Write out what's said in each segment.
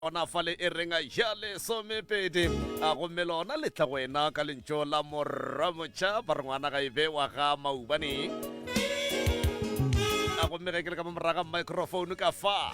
Gona fale e reng ya lesomepedi, a gomme lona le tla go ena ka lentšu la morwamotšha ba re ngwana ga e be wa ga maubane. A gomme ge ke le ka mo moraga microphone ka fa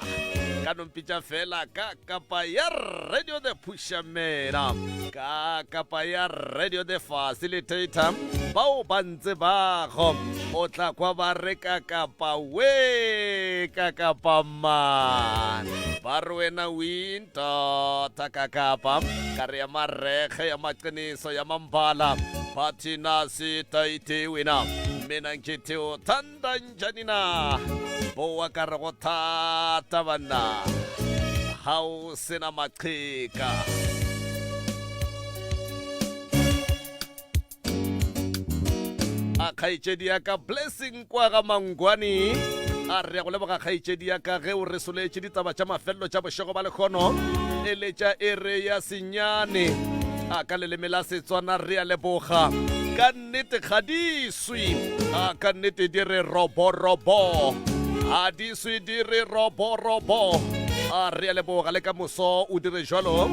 ka nompitša fela ka kapa ya radio the pushamela ka kapa ya radio the facilitator bao ba ntse bago o tla kwa ba re ka kapa we ka kapa Man, ba re wena o intota ka kapa ka re ya marekge ya maqiniso ya mambala bathi nasi taite wena mina ngithi uthanda njani na bowa ka re go thata banna ga o sena maqheka. A kgaetšedi ya ka Blessing kwa ga Mangwane a re ya go leboga kgaetšedi ya ka ge o re soletše ditaba tša mafelelo tša bošego ba lekgono e letša e re ya senyane a ka leleme la Setswana re a leboga ka nnete ga di swi a ka nnete di re roborobo ga di swi di re roborobo a re a leboga le ka moso o dire jalo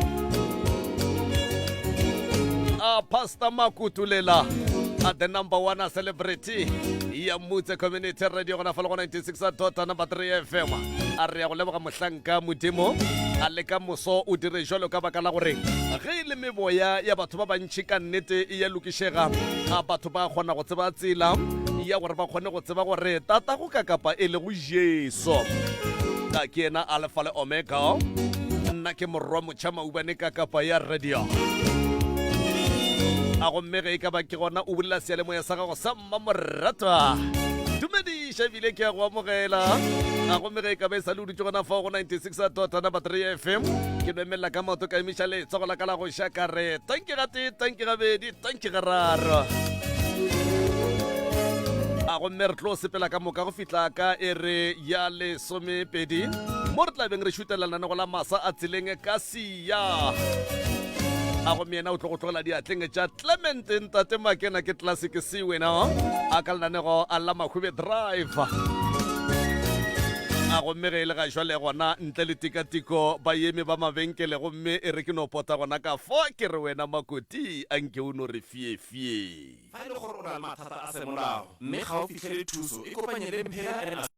a pastor Makutulela a the number one a celebrity ya Mutse Community Radio gona fa le go 96 dot number 3 FM a re ya go leboga mohlanka modimo a le ka moso o dire jalo ka baka la gore ge e le meboya ya batho ba bantši ka nnete e ya lokišega a batho ba kgona go tseba tsela ya gore ba kgone go tseba gore tatago ka kapa e lego Jesu ka ke yena Alfa le Omega nna ke morwa motšha maubane ka kapa ya radio a gomme ge e ka ba ke gona o bulela seyalemoya sa gago sa mmamoratwa dumediša ebile ke ya go amogela a gomme ge e ka ba e sa le o dutše gona fao go 96 dot number 3 fm ke no emelela ka maoto ka emiša letsogo la ka la go ša ka re tanki gatee tanki gabedi tanki gararo a gomme re tlo sepela ka moka go fihla ka ere ya lesomepedi mo re tla beng re šutela lenanego la masa a tseleng ka sia a gomme yena o tlo go tlogela diatleng tša clement ntate makena ke classic se wena a ka lenanego a la mahube drive a gomme ge e le ga jwale gona ntle le tikatiko ba eme ba mabenkele gomme e re ke no pota gona ka fa ke re wena makoti a nke o no re fiefie. Fa e le gore o na le mathata a semolao mme ga o fihlele thuso, ikopanye le Mphela and.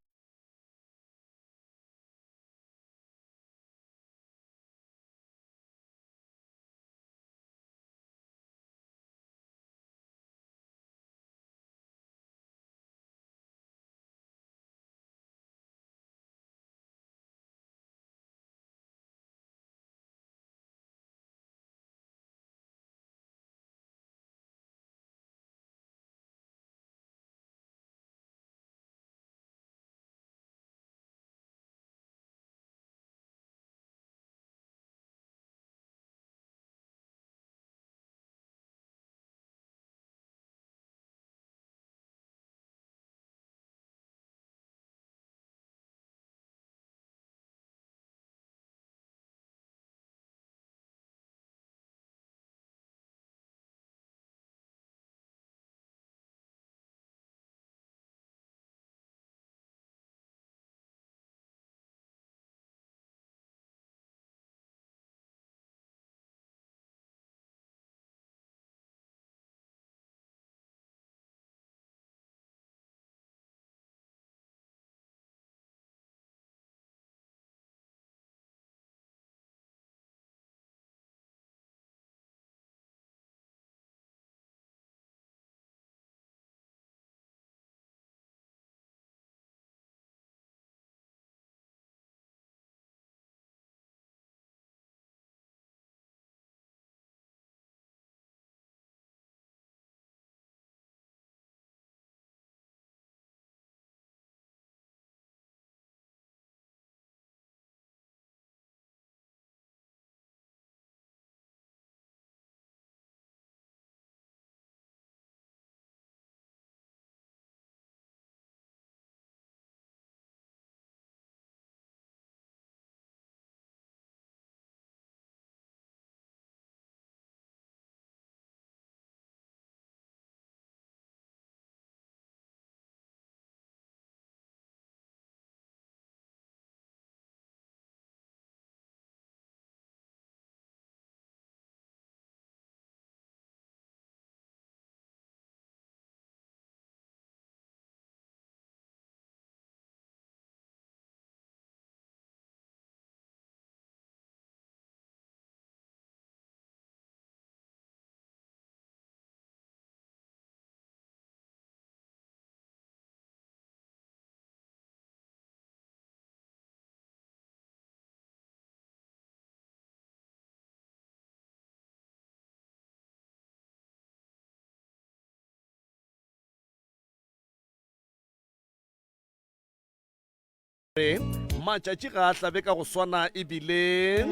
Re, matšatši ga a hlabe ka go swana ebile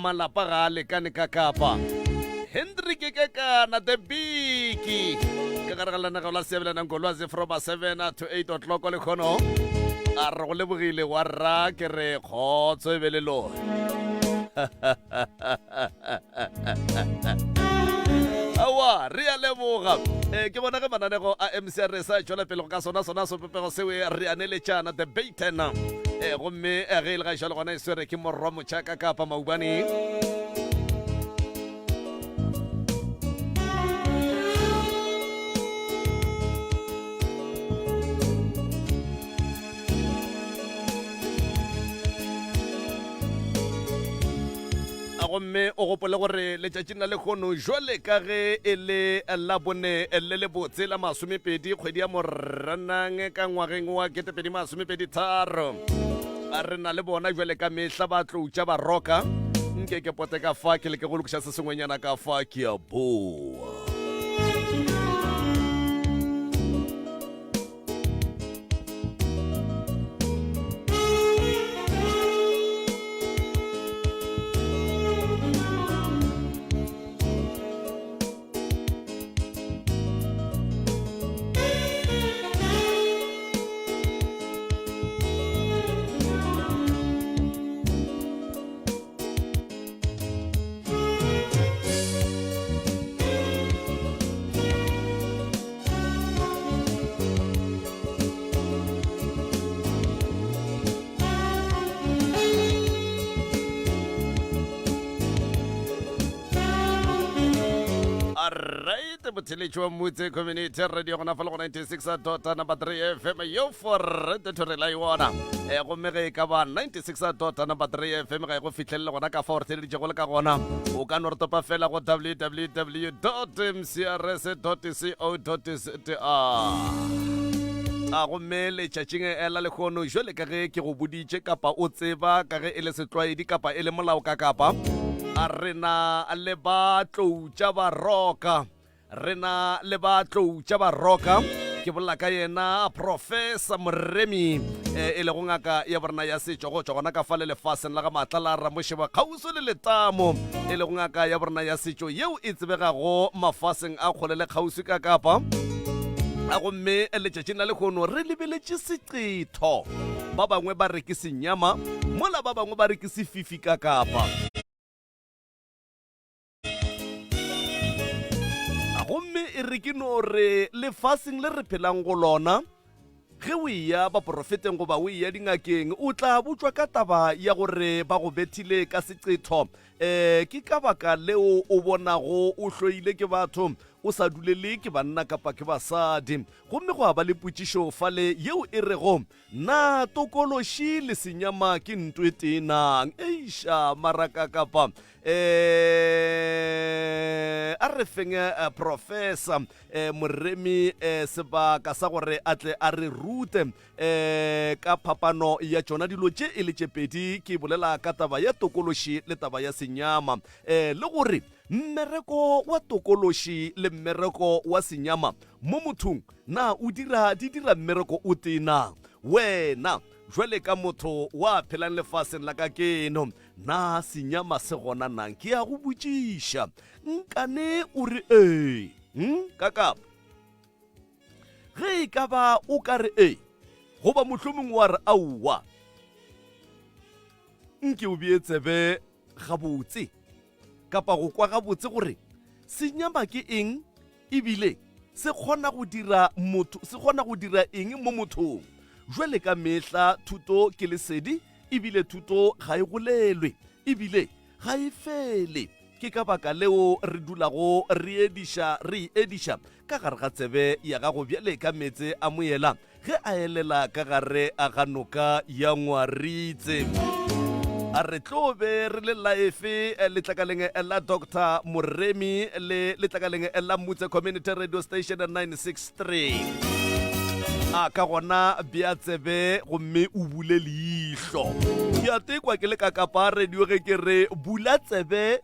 malapa ga a lekane ka kapa. Hendrik Kekana the Biki ka gare ga lenaneo la Seabelanang Kolwazi from 7 to 8 o'clock lekgono. A re go lebogile wa rra ke re kgotso e be le lone. Aowa, re a leboga. Eh, ke bona ge mananego a MCR sa tšwela pele go ka sona sona sopepego seo re a neletšana the baten. Eh, gomme eh, ge e le ga le gona e swere ke morwa motšhaka kapa maubane. Gomme o gopole gore letšatšing la lehono jwale ka ge e le Labone le lebotse la masomepedi kgwedi ya Moranang ka ngwageng wa 2023, re na le bona jwale ka mehla ba tloutša ba roka. Nke ke pote ka fa ke leke go lokiša se sengwenyana ka fa ke a boa. Alright, botheletši wa Mutse Community Radio gona fa le go 96 dot number 3 FM yo for to re la yona. E gomme ge e ka ba 96 dot number 3 FM ga e go fihlelele gona ka fa o re theleditšego le ka gona. O ka no re topa fela go www dot mcrs dot co dot za. A gomme letšatšing la lehono jwale ka ge ke go boditše kapa o tseba ka ge e le setlwaedi kapa e le molao ka kapa a re na le ba tlou tša baroka re na le ba tlou tša baroka ke bolela ka yena Professor Moremi e lego ngaka ya borena ya setšo go tšwa gona ka fa le lefaseng la ga maatla la Ramošeba kgauswi le letamo e lego ngaka ya borena ya setšo yeo e tsebegago mafaseng a kgole le kgauswi ka Kapa. Gomme letšatšing la lehono re lebeletše seqetho. Ba bangwe ba re ke senyama, mola ba bangwe ba re ke sefifi ka Kapa. Gomme e re ke no re lefaseng le re phelang go lona, ge o eya baporofeteng goba o eya dingakeng, o tla botšwa ka taba ya gore ba go bethile ka seqetho. Um ke ka baka leo o bonago o hloile ke batho, o sa dulele ke banna kapa ke basadi. Gomme gwa ba le potšišo fale yeo e rego, Na tokološi le senyama ke nto e tee nang? Eiša, maraka kapa eh, a re feng eh, professor eh, Moremi eh, sebaka sa gore a tle a re rute eh, ka phapano ya tšona dilo tše e le tše pedi. Ke bolela ka taba ya tokološi le taba ya senyama eh, le gore mmereko wa tokološi le mmereko wa senyama mo mothong Na o dira di dira mmereko o tee na? Wena, jwale ka motho wa phelang lefaseng la ka keno, na senyama se gona nang? Ke a go botšiša. Nkane o re ee. Hm? Ka kapa. Ge e ka ba o ka re ee, goba mohlomongwe wa re aowa, nke o bee tsebe gabotse, kapa go kwa gabotse gore senyama ke eng E bile se kgona go dira motho, se kgona go dira eng mo mothong? Jwale ka mehla thuto ke lesedi, e bile thuto ga e golelwe, e bile ga e fele. Ke ka baka leo re dulago re ediša, re e ediša ka gare ga tsebe ya gago bjale ka meetse a moela Ge a elela ka gare ga noka ya Ngwaritse, a re tlo be re le live letlakaleng la Doctor Moremi le letlakaleng la Mutse Community Radio Station 963. A ka gona bea tsebe gomme o bule leihlo. Ke a tekwa ke le ka kapa radio ge ke re bula tsebe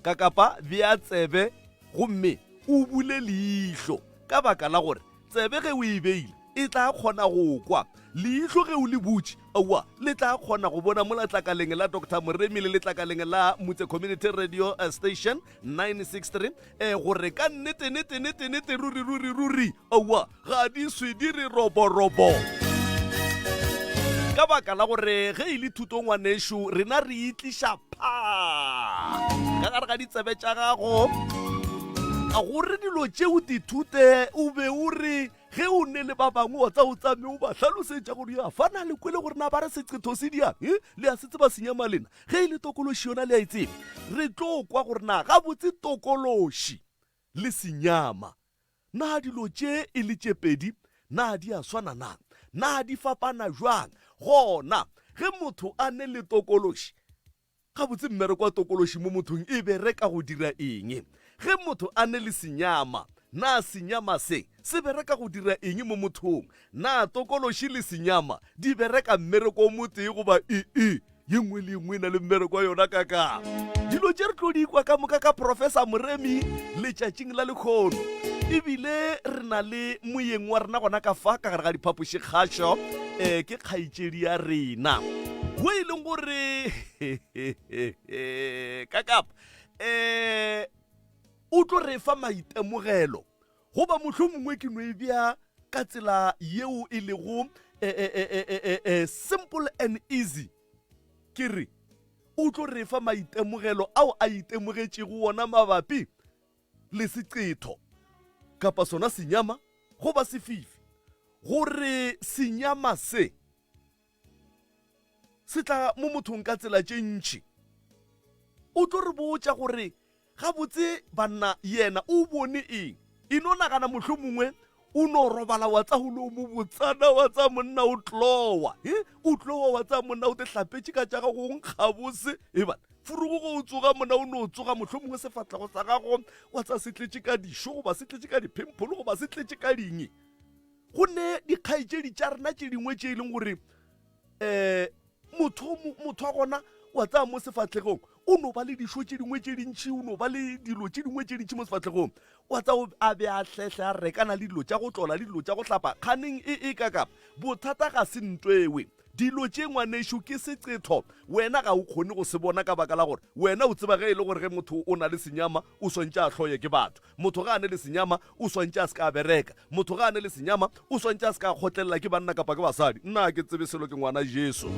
ka kapa bea tsebe gomme o bule leihlo ka baka la gore Tsebe ge o e beile e tla kgona go kwa, leihlo ge o le butše Aowa, le tla kgona go bona mo letlakaleng la Doctor Moremi le letlakaleng la Mutse Community Radio Station 963 eh, gore ka nnete nete nete nete ruri ruri ruri aowa ga di swe di re roborobo ka baka la gore ge e le thuto ngwanešu rena re itliša pha ka gare ga ditsebe tša gago gore dilo tšeo dithute o be o re Ge o ne le ba bangwe wa tsa o tsame o ba hlalosetša gore ya fa na le kwele gore na ba re seqetho se diang e le a se tseba senyama lena ge e le tokološi yona le a e tseba. Re tlo kwa gore na gabotse tokološi le senyama na dilo tše e le tše pedi na di a swana na? Na di fapana bjang? Gona ge motho a ne le tokološi Gabotse mmereko wa tokološi mo mothong e bereka go dira eng? Ge motho a ne le senyama, na senyama se se bereka go dira eng mo mothong? Na tokološi le senyama di bereka mmereko o motee goba ee ye nngwe le ye nngwe e na le mmereko wa yona kakang? Dilo tše re tlo di kwa ka moka ka Professor Moremi letšatšing la lekhono. Ebile re na le moyeng wa rena gona ka fa ka gare ga diphapošikgašo, um ke kgaetšedi ya rena wo e leng gore kakapa um o tlo re fa maitemogelo goba mohlho mongwe ke no e bja ka tsela yeo e lego simple and easy ke re o tlo re fa maitemogelo ao a itemogetšego wona mabapi le seqetho kapa sona senyama goba sefifi gore senyama se se tla mo mothong ka tsela tše ntši. O tlo re botša gore gabotse banna yena o bone eng. E no nagana mohlomongwe o no robala wa tsa go lo mo botsana wa tsa monna o tlowa he o tlowa wa tsa monna o te hlapetše ka tša gago o nkgabose e bana furugo go o tsoga monna o no tsoga mohlomongwe sefahlego sa gago wa tsa se tletše ka dišo goba se tletše ka diphempholo goba se tletše ka ding Go ne dikgaetšedi tša rena tše dingwe tše e leng gore um motho motho wa gona wa tsaya mo sefahlegong o no ba le dišo tše dingwe tše dintšhi o no ba le dilo tše dingwe tše dintšhi mo sefahlegong wa tsa a be a hlehle a rekana le dilo tša go tlola le dilo tša go hlapa kganeng e e kakapa bothata ga se ntwewe dilo tše ngwanešo ke seqetho wena ga o kgone go se bona ka baka la gore wena o tseba ge e le gore ge motho o na le senyama o swantše a hloye ke batho Motho ga a ne le senyama, o swantše a se ka a bereka. Motho ga a ne le senyama, o swantše a se ka a kgotlelela ke banna kapa ke basadi. Nna ga ke tsebe selo, ke ngwana Jesu.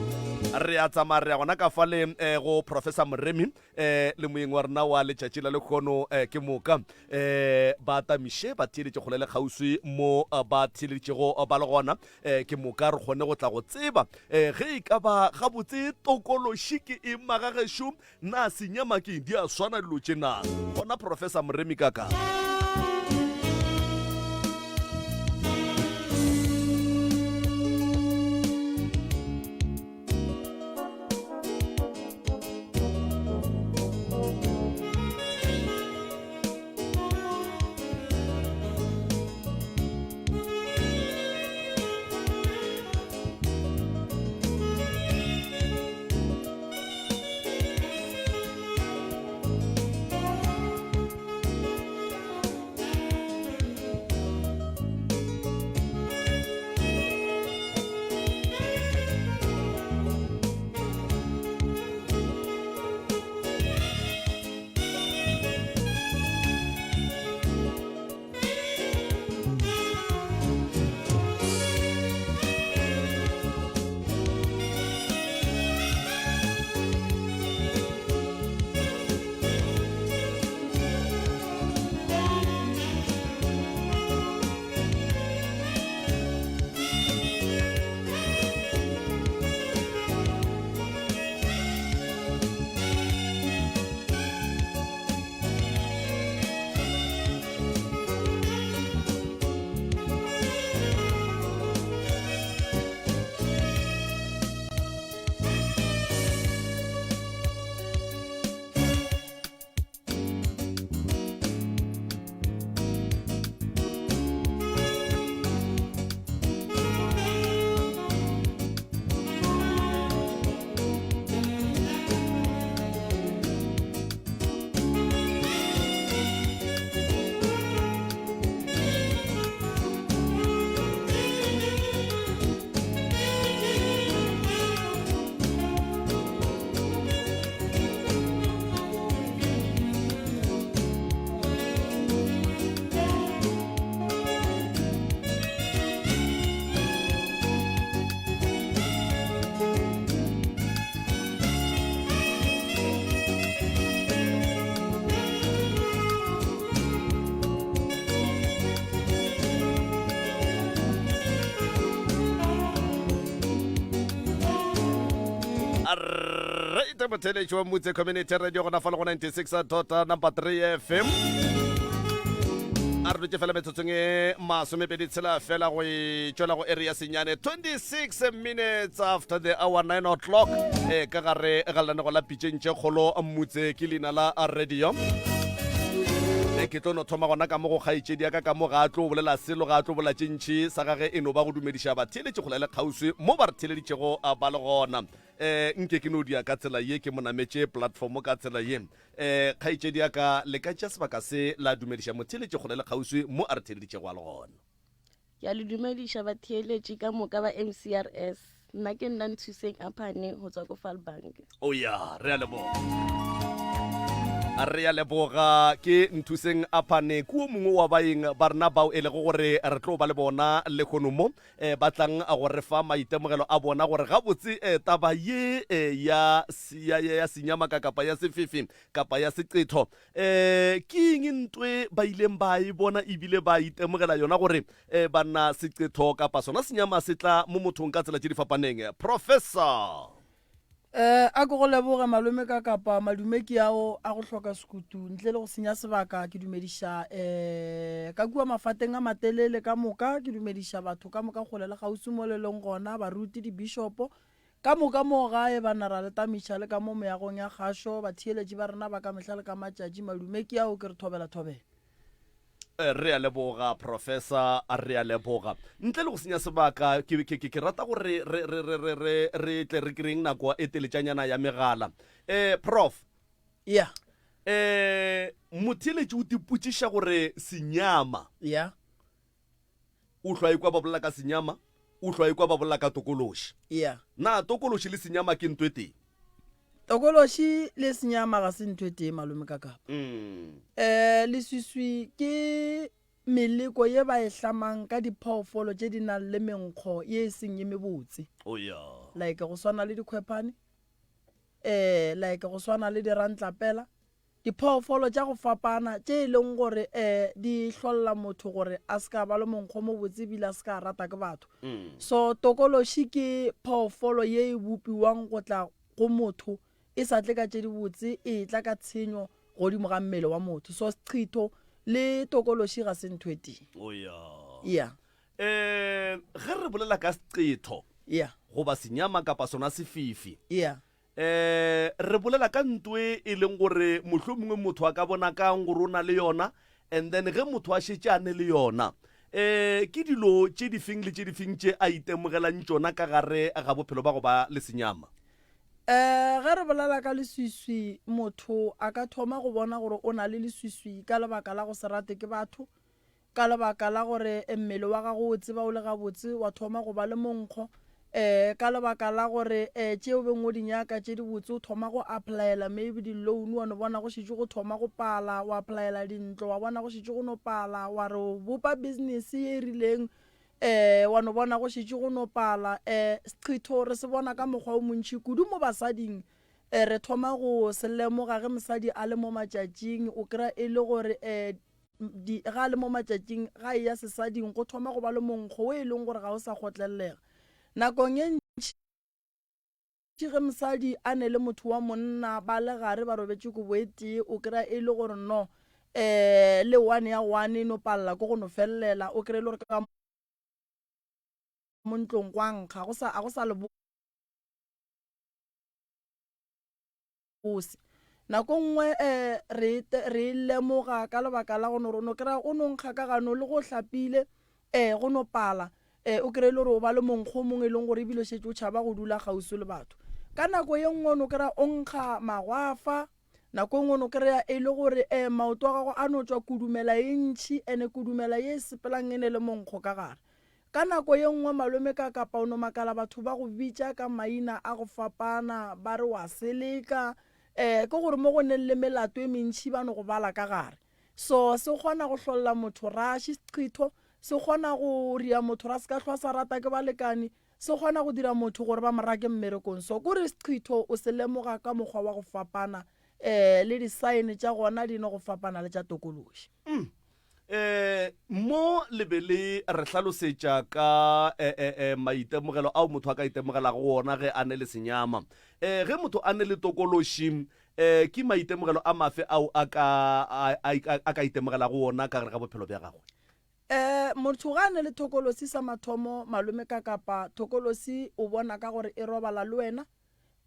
Re a tsamaya re ya gona ka fale eh, go Professor Moremi eh, le moyeng wa rena wa letšatši la lekgono eh, ke moka eh, ba tamiše ba theeletše kgole le kgauswi mo eh, ba theeleditšego eh, ba le gona eh, ke moka re kgone go tla go tseba eh, ge e ka ba gabotse tokološi ke eng magagešo Na senyama ke eng? Di a swana dilo tše na? Gona Professor Moremi Kaka. rate motheletši wa Mutse Community Radio gona fa le go 96 dot number 3 FM. A re dutše fela metsotsong e masomepedi tshela fela go e tšwela go area senyane 26 minutes after the hour 9 o'clock e ka gare ga lenanego la pitšeng tše kgolo Mutse ke leina la radio. E ke tlo no thoma gona ka mo go kgaetšedi ya ka ka mo ga a tlo bolela selo ga a tlo bolela tše ntši sa gage e no ba go dumediša batheeletši kgole le kgauswi mo ba re theeleditšego ba le gona. Um nke ke no dia ka tsela ye, ke mo nametše platform ka tsela ye. Um kgaetšedi ya ka, le ka tšea sebaka se la dumediša motheeletši kgole le kgauswi mo a re theeleditšego a le gona. Ke a le dumediša batheeletši ka moka ba MCRS. Nna ke nna Nthuseng Aphane go tswa ko Falbank. O ya, re a leboga. Re a leboga ke Nthuseng Aphane, ke o mongwe wa baeng ba rena bao e lego gore re tlo ba le bona lehono mo. eh, ba tlang go re fa maitemogelo a bona gore gabotse eh, taba ye eh, ya, ya, ya, ya senyamaka kapa ya sefefe kapa ya seqetho eh, ke eng ntwe ba ileng ba e bona ebile ba itemogela yona gore eh, banna seqetho kapa sona senyama se tla mo mothong ka tsela tše di fapaneng. Professor. Eh, a ke go leboge malome ka kapa madume ke ao a go hloka sekutu ntle le go senya sebaka ke dumediša eh ka kua mafateng a matelele ka moka ke dumediša batho ka moka kgole le kgauswi mo le leng gona baruti dibishopo ka moka mo gae ba nara le tamiša le ka mo meagong ya kgašo batheeletši ba rena ba ka mehla le ka matšatši madume ke ao ke re thobela thobela. Re a leboga, Professor, re a leboga. Ntle le go senya sebaka, ke, ke, ke, ke rata gore re, re, re, re, re, re tle re kry-eng nako e teletšanyana ya megala. Eh, Prof. Yeah. Eh, motheeletši o tipotšiša gore senyama. Yeah. O hlwa ekwa ba bolela ka senyama, o hlwa ekwa ba bolela ka tokološi. Yeah. Na tokološi le senyama ke ntho e tee? Tokološi le senyama ga se ntho e tee, malome Kakapa. Mm. Eh, leswiswi ke meleko ye ba e hlamang ka diphoofolo tše di nang le menkgo ye e seng ye mebotse. Oh yeah. Like go swana le dikhwephane, eh, like go swana le dirantlapela, Diphoofolo tša go fapana tše e leng gore di hlolla motho gore a se ka ba le monkgo o mobotse ebile a se ka rata ke batho. So tokološi ke phoofolo ye e bopiwang go tla go motho e sa tle ka tše dibotse, e tla ka tshenyo godimo ga mmele wa motho. So seqhitho le tokološi ga se ntho e tee. Oh ya. Yeah. Eh, ge re bolela ka seqetho Yeah. goba senyama kapa sona sefifi, Yeah. Um re bolela ka nto e e leng gore mohlomongwe motho a ka bona kang gore o na le yona, and then ge motho a šetše a ne le yona, um ke dilo tše di feng le tše di feng tše a itemogelang tšona ka gare ga bophelo ba go ba le senyama? Um ge re bolela ka leswiswi, motho a ka thoma go bona gore o na le leswiswi ka lebaka la go se rate ke batho, Ka lebaka la gore mmele wa gago o tseba o le gabotse, wa thoma go ba le monkgo. Ka lebaka la gore tše o beng o di nyaka tše dibotse o thoma go applyela maybe di-loan, wa no bona go šetše go thoma go pala, wa applyela dintlo wa bona go šetše go no pala, wa re o bopa business ye e rileng wa no bona go šetše go no pala. Seqhitho re se bona ka mokgwa o montši kudu mo basading. Re thoma go se lemoga ge mosadi a le mo matšatšing, o kry-a e le gore Di, ga a le mo matšatšing, ga a eya sesading, go thoma go ba le monkgo wo e leng gore ga o sa kgotlelelega. Nakong ye ntši ge mosadi a ne le motho wa monna ba le gare ba robetše kobo e tee, o kry-a e le gore no um le one ya one e no palela ke go no felelela, o kry-e le gore ka mo ntlong go a nkga, go sa, a go sa le bose. Nako nngwe re re e lemoga ka lebaka la go no re o no kry-a o no nkga ka gano le go hlapile go no pala o kry-e le gore o ba le monkgo o mongwe e leng gore ebile o šetše o tšhaba go dula kgauswi le batho. Ka nako ye nngwe o no kry-a o nkga magwafa, nako e nngwe o no kry-a e le gore maoto a gago a no tšwa kudumela e ntšhi and-e kudumela ye e sepelang e ne le monkgo ka gare. Ka nako ye nngwe malome ka kapa o no makala batho ba go bitša ka maina a go fapana ba re wa seleka eh ke gore mo go neng le melato e mentši ba no go bala ka gare. So se kgona go hlolla motho raši seqhitho, se kgona go ria motho ra se ka hlwa sa rata ke balekani, se kgona go dira motho gore ba mo rake mmerekong. So kore seqhitho o se lemoga ka mokgwa wa go fapana eh le di-sign tša gona di no go fapana le tša tokološi. Mm. Eh, mo le be le re hlalosetša ka eh, eh, eh, maitemogelo ao motho a ka itemogelago wona ge a ne le senyama. Eh, ge motho a ne le tokološi, eh, ke maitemogelo a mafe ao a ka, a, a, a ka itemogelago wona ka gare ga bophelo bja gagwe? Eh, motho ga a ne le thokolosi sa mathomo, malome ka kapa thokolosi o bona ka gore e robala le wena,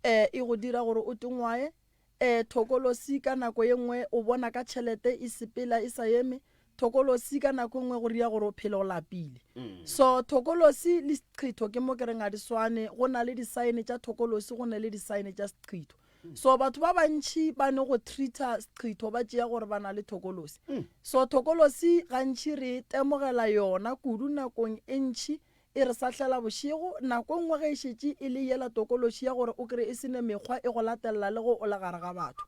eh, e go dira gore o tengwae, Ee, thokolosi ka nako ye nngwe o bona ka tšhelete e sepela e sa eme. Thokolosi ka nako e nngwe go ria gore o phele o lapile. So thokolosi le seqhitho ke mo ke reng ga di swane. Go na le disaene tša thokolosi go ne le disaene tša seqhitho. So batho ba bantši ba ne go treata seqhitho ba tšea gore ba na le thokolosi. So thokolosi gantši re itemogela yona kudu nakong e ntši E re sahlela bošego, nako e nngwe ge e šetše e le yela tokološi ya gore o kry-e e se ne mekgwa e go latelela le ge o le gare ga batho.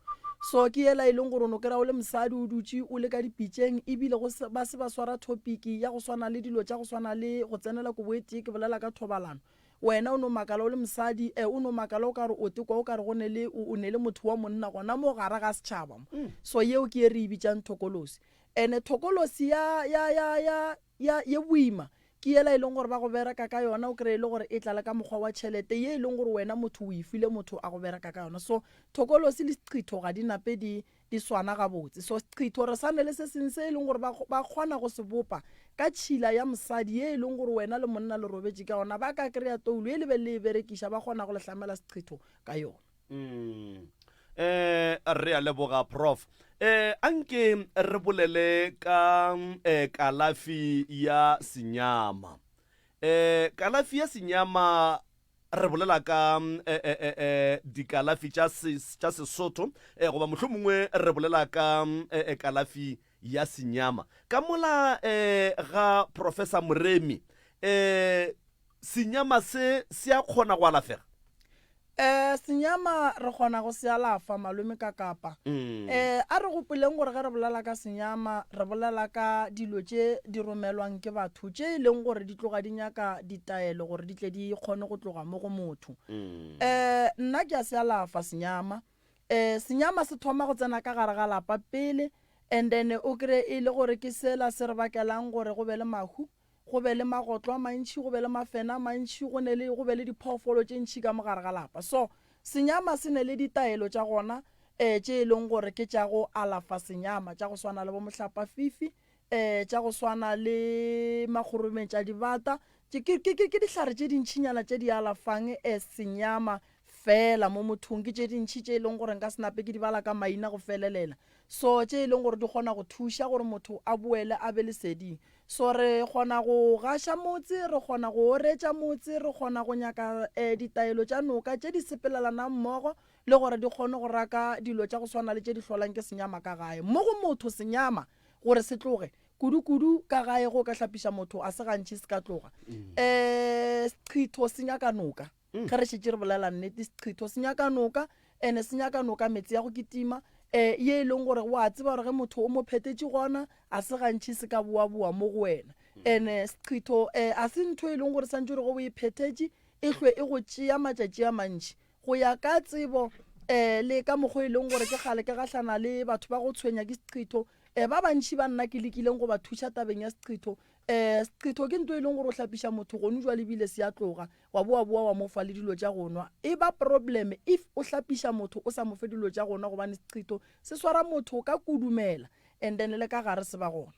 So ke yela e leng gore o no kry-a o le mosadi o dutše o le ka dipitšeng ebile go se, ba se ba swara thopiki ya go swana le dilo tša go swana le go tsenela kobo e tee, ke bolela ka thobalano. Wena o no makala o le mosadi, eh, o no makala o ka re o tekwa o ka re go ne le, o, o ne le motho wa monna gona mo gare ga setšhaba mo. So yeo ke ye re e bitšang thokolosi. Ene thokolosi ya, ya, ya, ya, ya, ye boima Ke yela e leng gore ba go bereka ka yona, o kreye e le gore e tla le ka mokgwa wa tšhelete ye e leng gore wena motho o e file motho a go bereka ka yona. So thokolosi le seqhitho ga di nape di di swana gabotse. So seqhitho re sa ne le se seng se e leng gore ba ba kgona go se bopa ka tšhila ya mosadi ye e leng gore wena le monna le robetše ka yona, ba ka kry-a toulo ye le be le e berekiša ba kgona go le hlamela seqhitho ka yona. Mm. Eh, re a leboga prof. Eh, anke re bolele ka eh, kalafi ya senyama. Eh, kalafi ya senyama re bolela ka eh, eh, eh, eh, dikalafi tša tša Sesotho eh, goba mohlomongwe re bolela ka eh, eh, kalafi ya senyama. Ka mola eh, ga Professor Moremi eh, senyama se se a kgona go alafega? Eh, senyama re kgona go se alafa, malome ka kapa. Eh, a re gopoleng gore ge re bolela ka senyama, re bolela ka dilo tše di romelwang ke batho tše e leng gore di tloga di nyaka ditaelo gore di tle di kgone go tloga mo go motho. Eh, nna ke a se alafa senyama. Eh, senyama se thoma go tsena ka gare ga lapa pele and then o kry-e e le gore ke sela se re bakelang gore go be le mahu. go be le magotlo a mantši, go be le mafena a mantši, go ne le, go be le diphoofolo tše ntši ka mo gare ga lapa. So, senyama se ne le ditaelo tša gona um tše e leng gore ke tša go alafa senyama, tša go swana le bo mohlapafifi, um tša go swana le makgorometšadibata. Ke, ke, ke, ke dihlare tše dintšinyana tše di alafang um senyama feela mo mothong. Ke tše dintši tše e leng gore nka se nape ke di bala ka maina go felelela. So, tše e leng gore di kgona go thuša gore motho a boele a be leseding. So re kgona go gaša motse, re kgona go oretša motse, re kgona go nyaka um ditaelo tša noka tše di sepelelanang mmogo le gore di kgone go raka dilo tša go swana le tše di hlolang ke senyama ka gae. Mo go motho senyama gore se tloge, kudu-kudu ka gae ge o ka hlapiša motho a se gantši se ka tloga. Um seqhitho se nyaka noka. Ge re šetše re bolela nnete, seqhitho se nyaka noka, ene se nyaka noka meetse ya go kitima, um ye e leng gore wa tseba gore ge motho o mo phetetše gona, a se gantši se ka boaboa mo go wena. Ene seqhitho um a se ntho e leng gore santše gore ge o e phethetše e hlwe e go tšea matšatši a mantši. Go ya ka tsebo um le ka mokgwa e leng gore ke kgale ke gahlana le batho ba go tshwenya ke seqhitho, um ba bantši ba nna ke lekileng go ba thuša tabeng ya seqhitho, um seqhitho ke ntho e leng gore o hlapiša motho gonu jwale ebile se a tloga. Wa boa boa wa mo fa le dilo tša go nwa. E ba problem if o hlapiša motho o sa mo fe dilo tša go nwa gobane seqhitho se swara motho ka kudumela and then le ka gare se ba gona.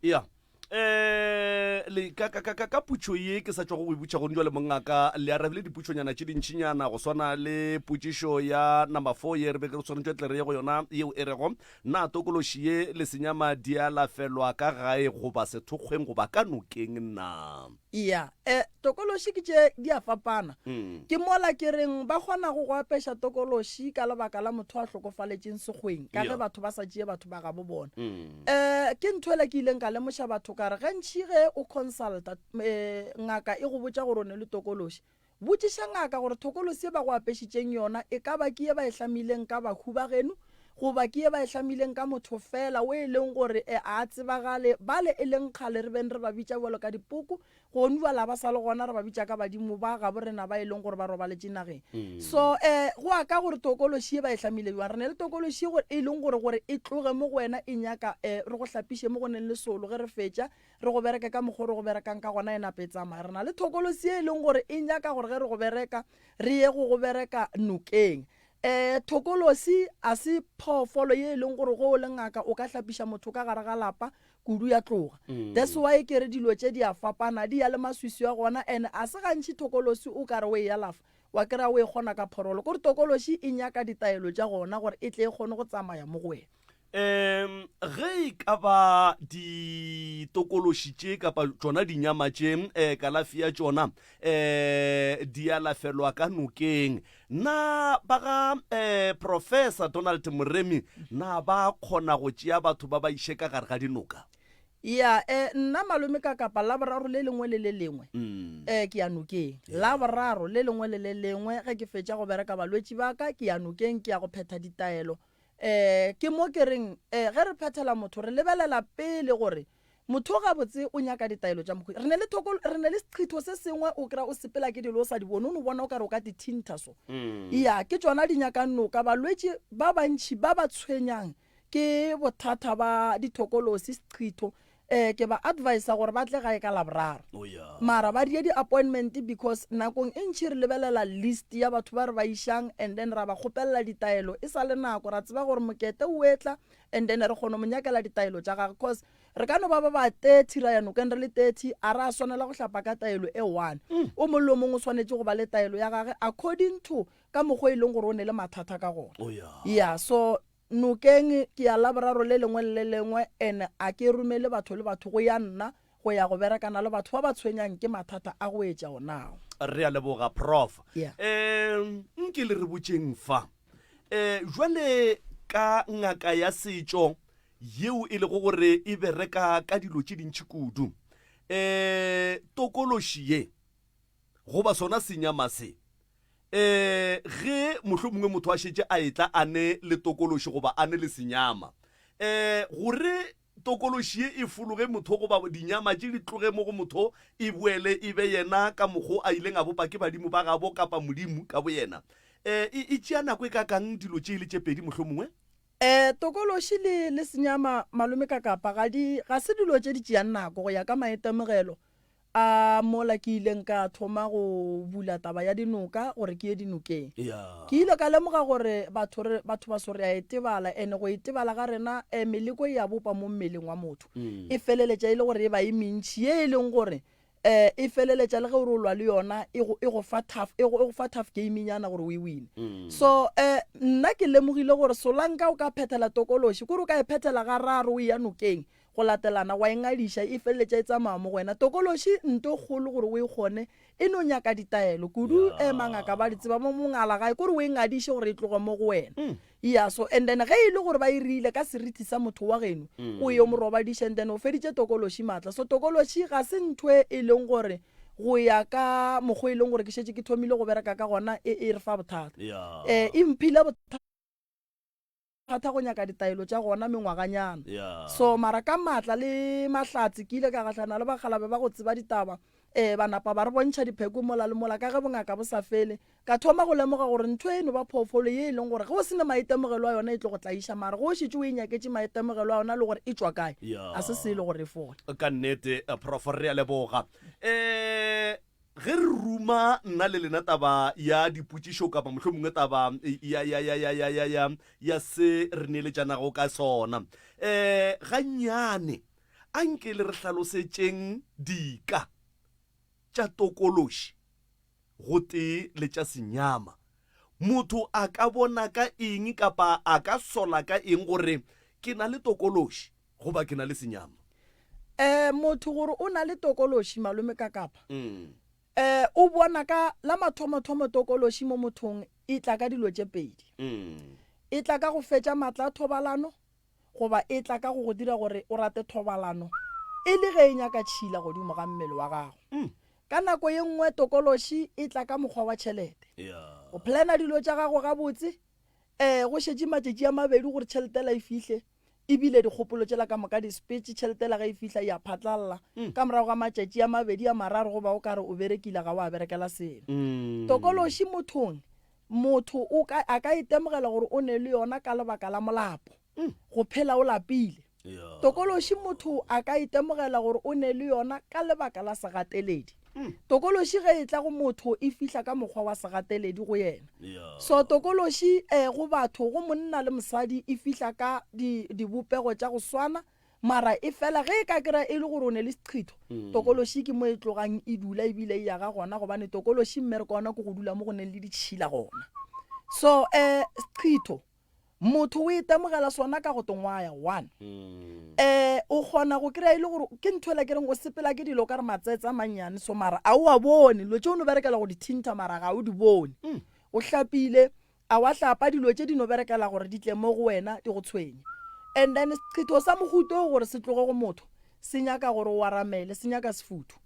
Ya. Eh, le ka ka ka ka putšo ye ke sa tšwago go e butša gone jwale mongaka, le arabile diputšonyana tše dintšinyana go swana le potšišo ya number 4 ye re be re swanetše tle re ye go yona yeo e rego na tokološi ye le senyama di alafelwa ka gae goba sethokgweng goba ka nokeng na? Ya, e, tokološi ke tše di a fapana. Ke mola ke reng ba kgona go go apeša tokološi ka lebaka la motho a hlokofaletšeng sekgweng, ka ge batho ba sa tšee batho ba gabo bona. E, ke ntho ela ke ileng ka lemoša batho ka re gantši ge o consulta e, ngaka e go botša gore o ne le tokološi, Botšiša ngaka gore thokolosi ye ba go apešitšeng yona e ka ba ke ye ba e hlamileng ka bahu ba geno goba ke ye ba e hlamileng ka motho feela o e leng gore a a tsebagale, bale e leng kgale re beng re ba bitša bjalo ka dipoko. Gonu bala ba sa le gona re ba bitša ka badimo ba gabo rena ba e leng gore ba robaletše nageng. So um go ya ka gore tokološi ye ba e hlamile bjang. Re ne le tokološi ye e leng gore gore e tloge mo go wena e nyaka um re go hlapiše mo go neng le solo ge re fetša re go bereke ka mokgwa o re go berekang ka gona e nape e tsamaya. Re na le thokolosi ye e leng gore e nyaka gore ge re go bereka re ye go go bereka nokeng. Um thokolosi a se phoofolo ye e leng gore ge o le ngaka o ka hlapiša motho ka gare ga lapa kudu ya tloga. That's why ke re dilo tše di a fapana, di ya le maswiswi a gona and a se gantši thokolosi o ka re o e alafa wa kry-a o e kgona ka phorolo. Kore tokološi e nyaka ditaelo tša gona gore e tle e kgone go tsamaya mo go wena. Um ge e ka ba ditokološi tše kapa tšona dinyama tše um kalafi ya tšona um di alafelwa ka nokeng, na ba ga um Professor Donald Moremi na ba kgona go tšea batho ba ba iše ka gare ga dinoka? Ya, eh, nna malome ka kapa Laboraro le lengwe le le lengwe, eh, ke ya nokeng. Laboraro le lengwe le le lengwe ge ke fetša go bereka balwetši ba ka, ke ya nokeng, ke ya go phetha ditaelo. Eh, ke mo ke reng, eh, ge re phethela motho, re lebelela pele gore motho gabotse o nyaka ditaelo tša mokgwa. Re ne le thoko, re ne le seqhitho se sengwe o kry-a o sepela ke dilo o sa di bone, o no bona o ka re o ka di thintha so. Ya, ke tšona di nyakang noka. Balwetši ba bantši ba ba tshwenyang ke bothata ba dithokolosi, seqhitho, eh, ke ba advisa gore ba tle gae ka Laboraro. Oh, yeah. Mara ba die di-appointment because nakong e ntši re lebelela list ya batho ba re ba išang and then ra ba kgopelela ditaelo e sa le nako, ra tseba gore mokete o etla and then re kgona go mo nyakela ditaelo tša gage cause re ka no ba ba ba 30 ra ya nokeng re le 30 a ra swanela go hlapa ka taelo e one. O mongwe le o mongwe o swanetše go ba le taelo ya gage according to ka mokgwa e leng gore o ne le mathata ka gona. Oh, yeah. Yeah, so Nokeng ke ya Laboraro le lengwe le le lengwe and a ke romele batho le batho go ya nna go ya go berekana le batho ba ba tshwenyang ke mathata a go etša onao. Re a leboga Prof. Yeah. Um nke le re botšeng fa um jwale ka ngaka ya setšo yeo e lego gore e bereka ka dilo tše dintši kudu um tokološi ye goba sona senyama se Ee, ge mohlomongwe motho a šetše a etla a ne le tokološi goba a ne le senyama, ee, gore tokološi ye e fologe motho goba dinyama tše di tloge mo go motho e boele e be yena ka mokgo a ileng a bopa ke badimo ba gabo kapa Modimo ka boyena, ee, e, e tšea nako e kakang dilo tše e le tše pedi mohlomongwe? Ee, tokološi le, le senyama, malome ka kapa, ga di, ga se dilo tše di tšeang nako go ya ka maitemogelo. A mola ke ileng ka thoma go bula taba ya dinoka gore ke ye dinokeng. Ke ile ka lemoga gore batho re batho baso re a itebala ene go itebala ga rena eh, meleko e a bopa mo mmeleng wa motho. E feleletša e le gore e ba e mentši ye e leng gore eh, e feleletša le ge o re o lwa le yona e go, e go fa tough, e go, e go fa tough game nyana gore o e wine. So eh, nna ke lemogile gore solanka o ka phethela tokološi, kore o ka e phethela gararo o eya nokeng, Go latelana wa e ngadiša, e feleletša e tsamaya mo go wena. Tokološi, nto kgolo gore o e kgone, e no nyaka ditaelo. Kudu e mangaka ba di tseba mo mongala gae, kore o e ngadiše gore e tloge mo go wena. Ya, so and then ge e le gore ba e rile ka seriti sa motho wa geno, o yo mo robadiša and then o feditše tokološi maatla. So tokološi ga se ntho e leng gore go ya ka mokgwa e leng gore ke šetše ke thomile go bereka ka gona e, e re fa bothata. Eh, e mphile bothata. Thata go nyaka ditaelo tša gona mengwaganyana. Yeah. So mara ka maatla le mahlatse ke ile ka gahlana le bakgalabe ba go tseba ditaba eh ba napa ba re bontšha dipheko mola le mola ka ge bongaka bo sa fele. Ka thoma go lemoga gore ntho e no ba phoofolo ye e leng gore ge o se ne maitemogelo a yona e tlo go tlaiša mara ge o šetše o e nyaketše maitemogelo a yona le gore e tšwa kae Yeah. a se selo gore e fole. Ka nnete Prof re a leboga. Eh Ge re ruma nna le lena taba ya dipotšišo kapa mohlomongwe taba ya, ya, ya, ya, ya, ya, ya, ya se re neeletšanago ka sona, um gannyane a nke le re hlalosetšeng dika tša tokološi gotee le tša senyama. Motho a ka bona ka eng kapa a ka sola ka eng gore ke na le tokološi? Goba ke na le senyama. Eh, motho gore o na le tokološi, malome Kakapa. Eh, o bona ka la mathomothomo tokološi mo mothong e tla ka dilo tše pedi. E tla ka go fetša matla a thobalano goba e tla ka go go dira gore o rate thobalano e le ge e nyaka tšhila godimo ga mmele wa gago. Ka nako ye nngwe tokološi e tla ka mokgwa wa tšhelete. O plana dilo tša gago gabotse, eh, go šetše matšatši a mabedi gore tšhelete la e fihle. Ebile dikgopolo tšela ka moka di sepetše, tšhelete yela ge e fihla e a phatlalla. Ka morago ga matšatši a mabedi a mararo goba o ka re o berekile ga wa berekela selo. Tokološi mothong, motho o ka, a ka itemogela gore o ne le yona ka lebaka la molapo, go phela o lapile. Tokološi motho a ka itemogela gore o ne le yona ka lebaka la segateledi. Tokološi ge e tla go motho e fihla ka mokgwa wa segateledi go yena. So tokološi eh, go batho, go monna le mosadi e fihla ka di, dibopego tša go swana, mara e fela ge e ka kry-a e le gore o ne le seqhitho, tokološi ke mo e tlogang e dula ebile e yaga gona gobane tokološi mmereko wa yona ke go dula mo go neng le ditšhila gona. So eh, seqhitho Motho o itemogela sona ka go tongwaya one. Um o kgona go kry-a e le gore ke ntho ela ke reng o sepela ke dilo ka re matsetse a mannyane so mara a o a bone dilo tše o no berekela go di thintha mara ga o di bone. O hlapile a wa hlapa dilo tše di no berekela gore di tle mo go wena di go tshwenye. And then seqhitho sa mohuta o gore se tloge go motho se nyaka gore o aramele se nyaka sefuthu.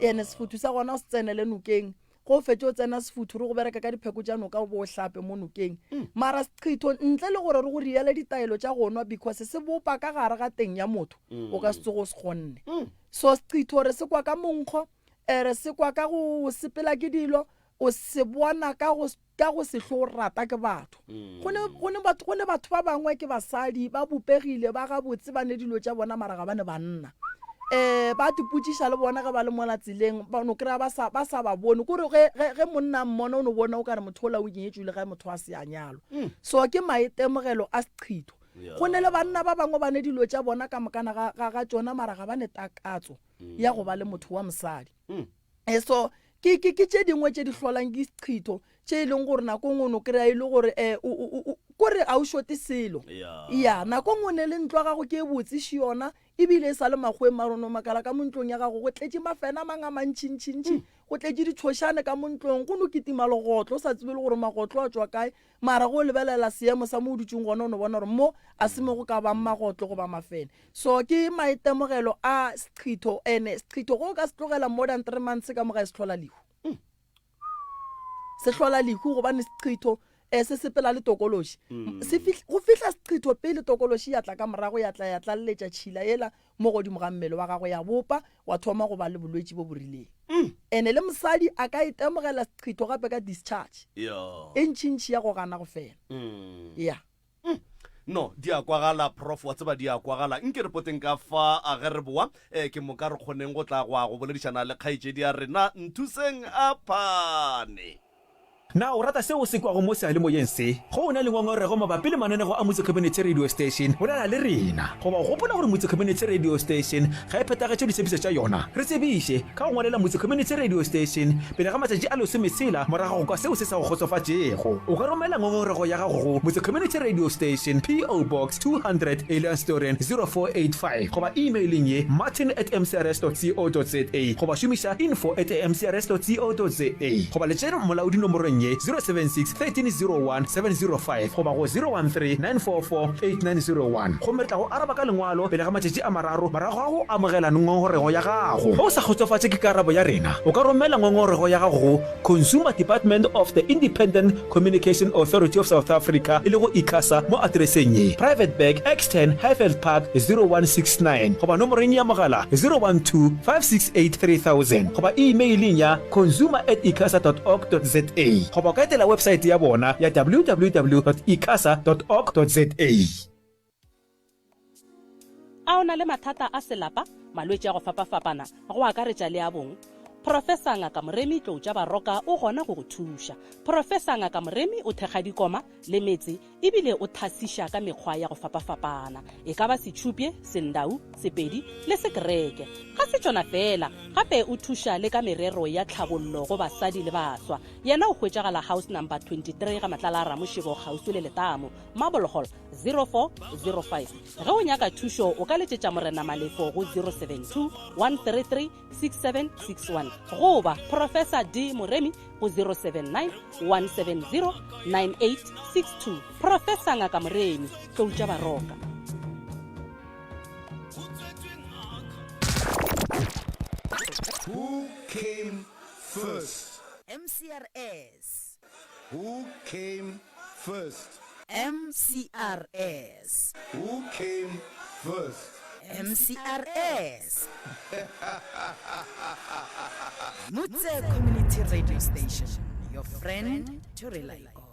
Ene sefuthu sa gona o se tsenele nokeng Ge o fetše o tsena sefuthu re go bereka ka dipheko tša noka o bo o hlape mo nokeng. Mara seqhitho ntle le gore re go riele ditaelo tša go nwa because se bopa ka gare ga teng ya motho o ka se tsoge o se kgonne. So seqhitho re se kwa ka monkgo, re se kwa ka go sepela ke dilo, o se bona ka go ka go se hlo rata ke batho. Go ne go ne batho go ne batho ba bangwe ke basadi ba bopegile ba gabotse ba ne dilo tša bona mara ga ba ne banna. Um ba tipotšiša le bona ge ba le mola tseleng ba no kry-a ba sa ba sa ba bone kore ge ge ge monna a mmona o no bona o ka re motho ola o nyetšwe le ge motho a se a nyalwa. So ke maitemogelo a seqhitho. Go ne le banna ba bangwe ba ne dilo tša bona ka mokana ga ga ga tšona mara ga ba ne takatso ya go ba le motho wa mosadi. E so ke ke ke tše dingwe tše di hlolang ke seqhitho tše e leng gore nako nngwe o no kry-a e le gore um kore ga o šote selo. Ya nako nngwe ne le ntlo ya gago ke e botse še yona ebile e sa le makgoweng mara o no makala ka mo ntlong ya gago go tletše mafena a mang a mantšintšintši, go tletše ditšhošane ka mo ntlong, go no kitima legotlo o sa tsebe le gore magotlo a tšwa kae. Mara ge o lebelela seemo sa mo o dutšeng gona o no bona gore mo a se mo go ka bang magotlo goba mafene. So ke maitemogelo a seqhitho ene seqhitho ge o ka se tlogela more than 3 months ka mo gae se hlola lehu. Se hlola lehu gobane seqhitho eh, se sepela le tokološi. Se go fihla seqhitho pele tokološi ya tla ka morago ya tla ya tlaleletša tšhila yela mo godimo ga mmele wa gago ya bopa wa thoma go ba le bolwetši bo bo rileng. Ene le mosadi a ka itemogela seqhitho gape ka discharge e ntšintši ya go gana go fela. Ya. No, di a kwagala, Prof, wa tseba di a kwagala. Nke re poteng ka fa a ge re boa, eh, ke moka re kgoneng go tla go ya go boledišana le kgaetšedi ya rena, Nthuseng Aphane. Na o rata seo o se kwago mo seyalemoyeng se? Ge o na le ngongorego mabapi le mananego a Motse Community Radio Station, bolela le rena. Goba o gopola gore Motse Community Radio Station ga e phethagetše ditshepišo tša yona? Re tsebiše ka go ngwalela Motse Community Radio Station pele ga matšatši a lesometshela morago ga go kwa seo se sa go kgotsofatšego. O ka romela ngongorego ya gago go Motse Community Radio Station, PO Box 200, Elandsdoorn, 0485 goba e-mailing ye martin at mcrs dot co dot za goba šomiša info at mcrs dot co dot za goba letšere molaodi nomorong ye 076 1301 705 goba go 013 944 8901 gomme re tla go araba ka lengwalo pele ga matšatši a mararo morago ga go amogela ngongorego ya gago. Ge o sa kgotsofatše ke karabo ya rena, o ka romela ngongorego ya gago go Consumer Department of the Independent Communication Authority of South Africa, e lego ICASA, mo atereseng ye, Private Bag, X10, Highveld Park, 0169, goba nomoreng ya mogala 012 568 3000, goba imeileng ya consumer at icasa dot org dot za, goba o ka etela websaete ya bona ya www dot icasa dot org dot za. A o na le mathata a selapa, malwetši a go fapafapana, go akaretša le a bong? Professor Ngaka Moremi Tloutša Baroka o gona go go thuša. Professor Ngaka Moremi o thekga dikoma le metse ebile o thasiša ka mekgwa ya go fapafapana, e ka ba Setšhupye, Sendau, Sepedi le Sekereke. Ga se tšona feela, gape o thuša le ka merero ya tlhabollo go basadi le baswa. Yena o hwetšagala House Number 23 ga Matlala a Ramošebo kgauswi le Letamo, Marble Hall, 0405. Ge o nyaka thušo o ka letšetša Morena Malefo go 072 133 6761 goba Professor D Moremi go 079 170 9862. Professor Ngaka Moremi, Tlou tša Baroka. Who came first? MCRS. Who came first? MCRS. Who came first? MCRS. Mutse Community Radio Station, your friend to rely on.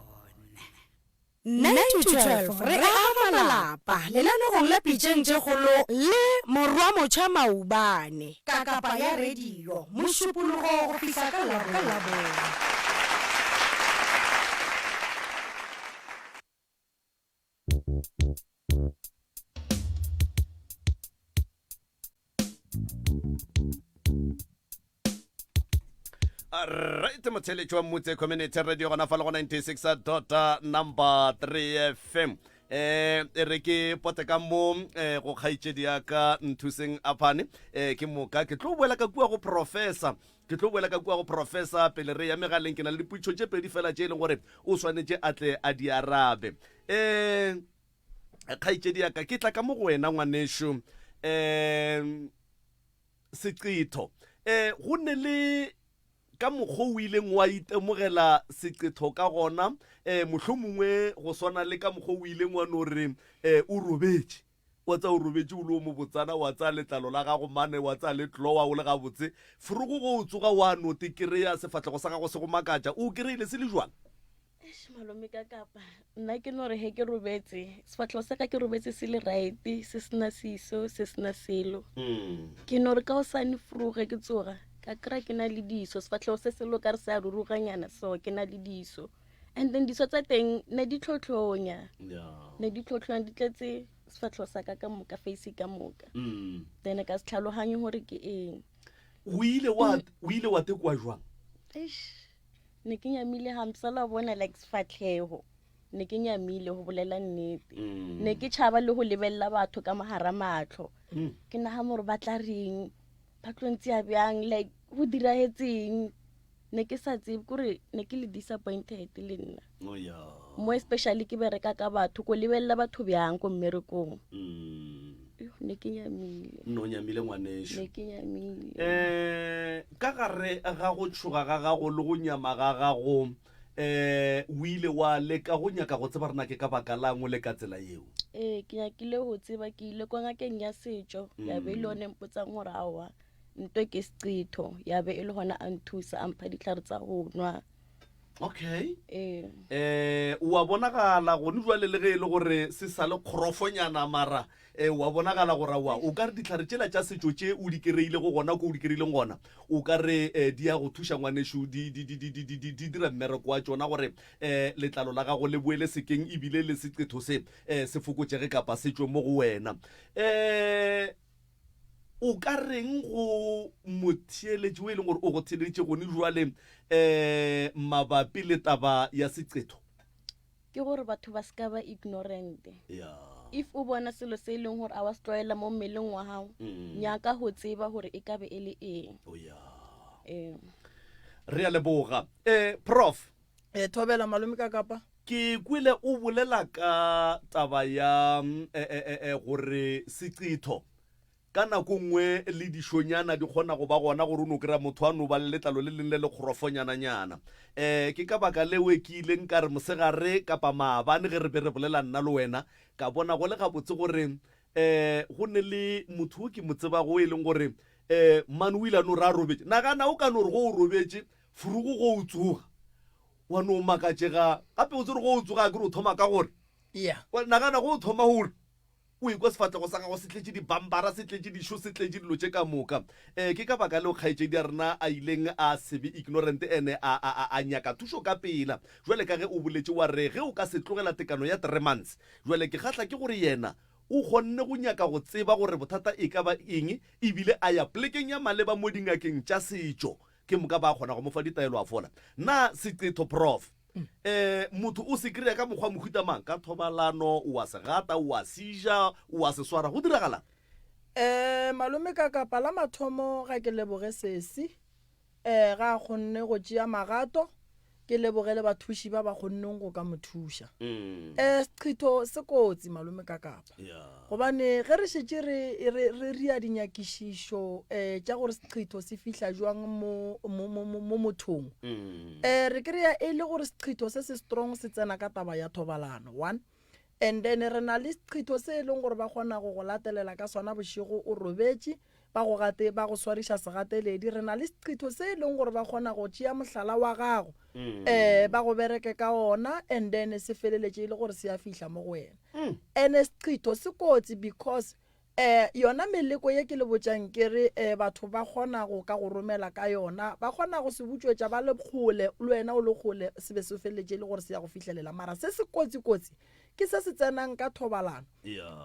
9 to 12 re aga malapa lenanegong la Pitšeng tše Kgolo le Morwa Motšha Maubane ka kapa ya radio Mošupologo go fihla ka Labone. Right, motheletši wa Mmutse Community Radio gona fa le go 96 dot number 3 FM. Eh e re ke pote ka mo eh, go kgaetšedi ya ka Nthuseng Aphane eh ke moka ke tlo boela ka kua go professor ke tlo boela ka kua go professor pele re ya megaleng ke na le dipotšišo tše pedi fela tše e leng gore o swanetše a tle a di arabe eh kgaetšedi ya ka ke tla ka mo go wena ngwanešu um seqetho um go ne le ka mokgwa o ileng wa itemogela seqetho ka gona um mohlomongwe go swana le ka mokgwa o ileng wa no re um o robetše wa tsa o robetše o le o mobotsana wa tsaya letlalo la gago mane wa tsaya le tlowa o le gabotse forogo go o tsoga wa no te kry-a sefahlego sa gago se go makatša o kry-ile se le jwang Eish, malome ka kapa nna ke no re he ke robetse sefatlhego sa ka ke robetse se le right se sena seso se sena selo mm. ke no re ka o sane froge ke tsoga ka kry ke na le diso sefatlhego se selo ka re se a ruruganyana so ke na le diso and then diso tsa teng ne di tlhotlhonya ne di tlhotlhonya di tletse sefatlhego sa ka ka moka face ka moka mm. then ka se tlhaloganye gore ke eng o ile wa tekwa jwang Eish. Ne ke nyamile hampe sa la bona like sefatlhego ne ke nyamile go bolela nnete mm. ne ke tšhaba le go lebelela batho ka mogara matlho mm. ke nagana gore ba tla reng ba tlo ntseya bjang like go diragetseng ne ke sa tsebe kore ne ke le disappointed le nna oh, mo especially ke bereka ka batho ko lebelela batho bjang ko mmerekong mm. ne ke nyamile no nyamile ngwaneso ne ke nyamile um ka gare ga go tšhoga ga gago le go nyama ga gago um o ile wa leka go nyaka go tseba rena ke ka baka lang o le ka tsela yeo ee ke nyakile go tseba ke ile kwa ngakeng ya setšo ya be e le yone mpotsang gore aowa nto ke seqetho ya be e le gona a nthusa a mpha ditlhare tsa go nwa okay ee eh wa bonagala gone jwale le ge e le gore se sa le kgorofonyana mara eh wa bonagala gore wa o ka re ditlhare tšela tša setšo tše o di kereilego gona ko o di kereileng gona o ka re eh, di ya go thuša ngwanešu di di di di di di di di dira mmereko wa tšona gore eh letlalo la gago le boele sekeng ebile le seqetho se eh se fokotšege kapa se tšwe mo go wena eh O ka reng go motheeletši o e leng gore o go theeleditše gone jwale um mabapi le taba ya seqetho? Ke gore batho ba se ka ba ignorant. Yeah. If o bona selo se e leng gore a wa se tlwaela mo mmeleng wa gago, mm. nyaka go tseba gore e ka be e le eng. Oh, yeah. Ee. Re a leboga. Eh, Prof. Eh, thobela malome ka kapa. Ke kwele o bolela ka taba ya eh, eh, eh, eh, gore seqetho ka nako nngwe le dišonyana di kgona go ba gona gore o no kry-a motho a no ba le letlalo le leng le le kgorofonyananyana. Um ke ka baka leo ke ileng ka re mosegare kapa maabane ge re be re bolela nna le wena ka bona go le gabotse gore um go ne le motho o ke mo tsebago e leng gore um mane o ile a no re a robetše. Nagana o ka no re go o robetše furugo go o tsoga wa no makatšega gape o tsere go o tsoga a kere o thoma ka gore yeah. nagana go o thoma gore o ikwa sefatlego sa gago se tletše dibambara se tletše dišo se tletše dilo tše ka moka um ke ka baka leo kgaetšedi ya rena a ileng a se be ignorant ene a, a, a, a nyaka thušo ka pela jwale ka ge o boletše wa re ge o ka se tlogela tekano ya three months jwale ke kgahla ke gore yena o kgonne go nyaka go tseba gore bothata e ka ba eng ebile a ya polekeng ya maleba mo dingakeng tša setšo Ke moka ba kgona go mo fa ditaelo a fola. Na seqetho, Prof. Eh, motho o se kry-a ka mokgwa mohuta mang? Ka thobalano, o a se gata, o a se ja, o a se swara, go diragalang? Eh, malome ka kapa la mathomo ga ke leboge sesi eh ga a kgonne go tšea magato. Ke leboge le bathuši ba ba kgonneng go ka mo thuša. Um seqhitho se kotsi malome ka kapa. Gobane ge re šetše re, re, re ria dinyakišišo um tša gore seqhitho se fihla jwang mo, mo, mo, mo, mo mothong, um re kry-a e le gore seqhitho se se strong se tsena ka taba ya thobalano, one. And then re na le seqhitho se e leng gore ba kgona go go latelela ka sona bošego o robetše, ba go gate, ba go swariša segateledi. Re na le seqhitho se e leng gore ba kgona go tšea mohlala wa gago, um ba go bereke ka ona, and then se feleletše e le gore se a fihla mo go wena. And seqhitho se kotsi because um yona meleko ye ke le botšang ke re um batho ba kgona go ka go romela ka yona, ba kgona go se butšwetša ba le kgole, le wena o le kgole, se be se feleletše e le gore se ya go fihlelela. Mara se se kotsi-kotsi ke se se tsenang ka thobalano.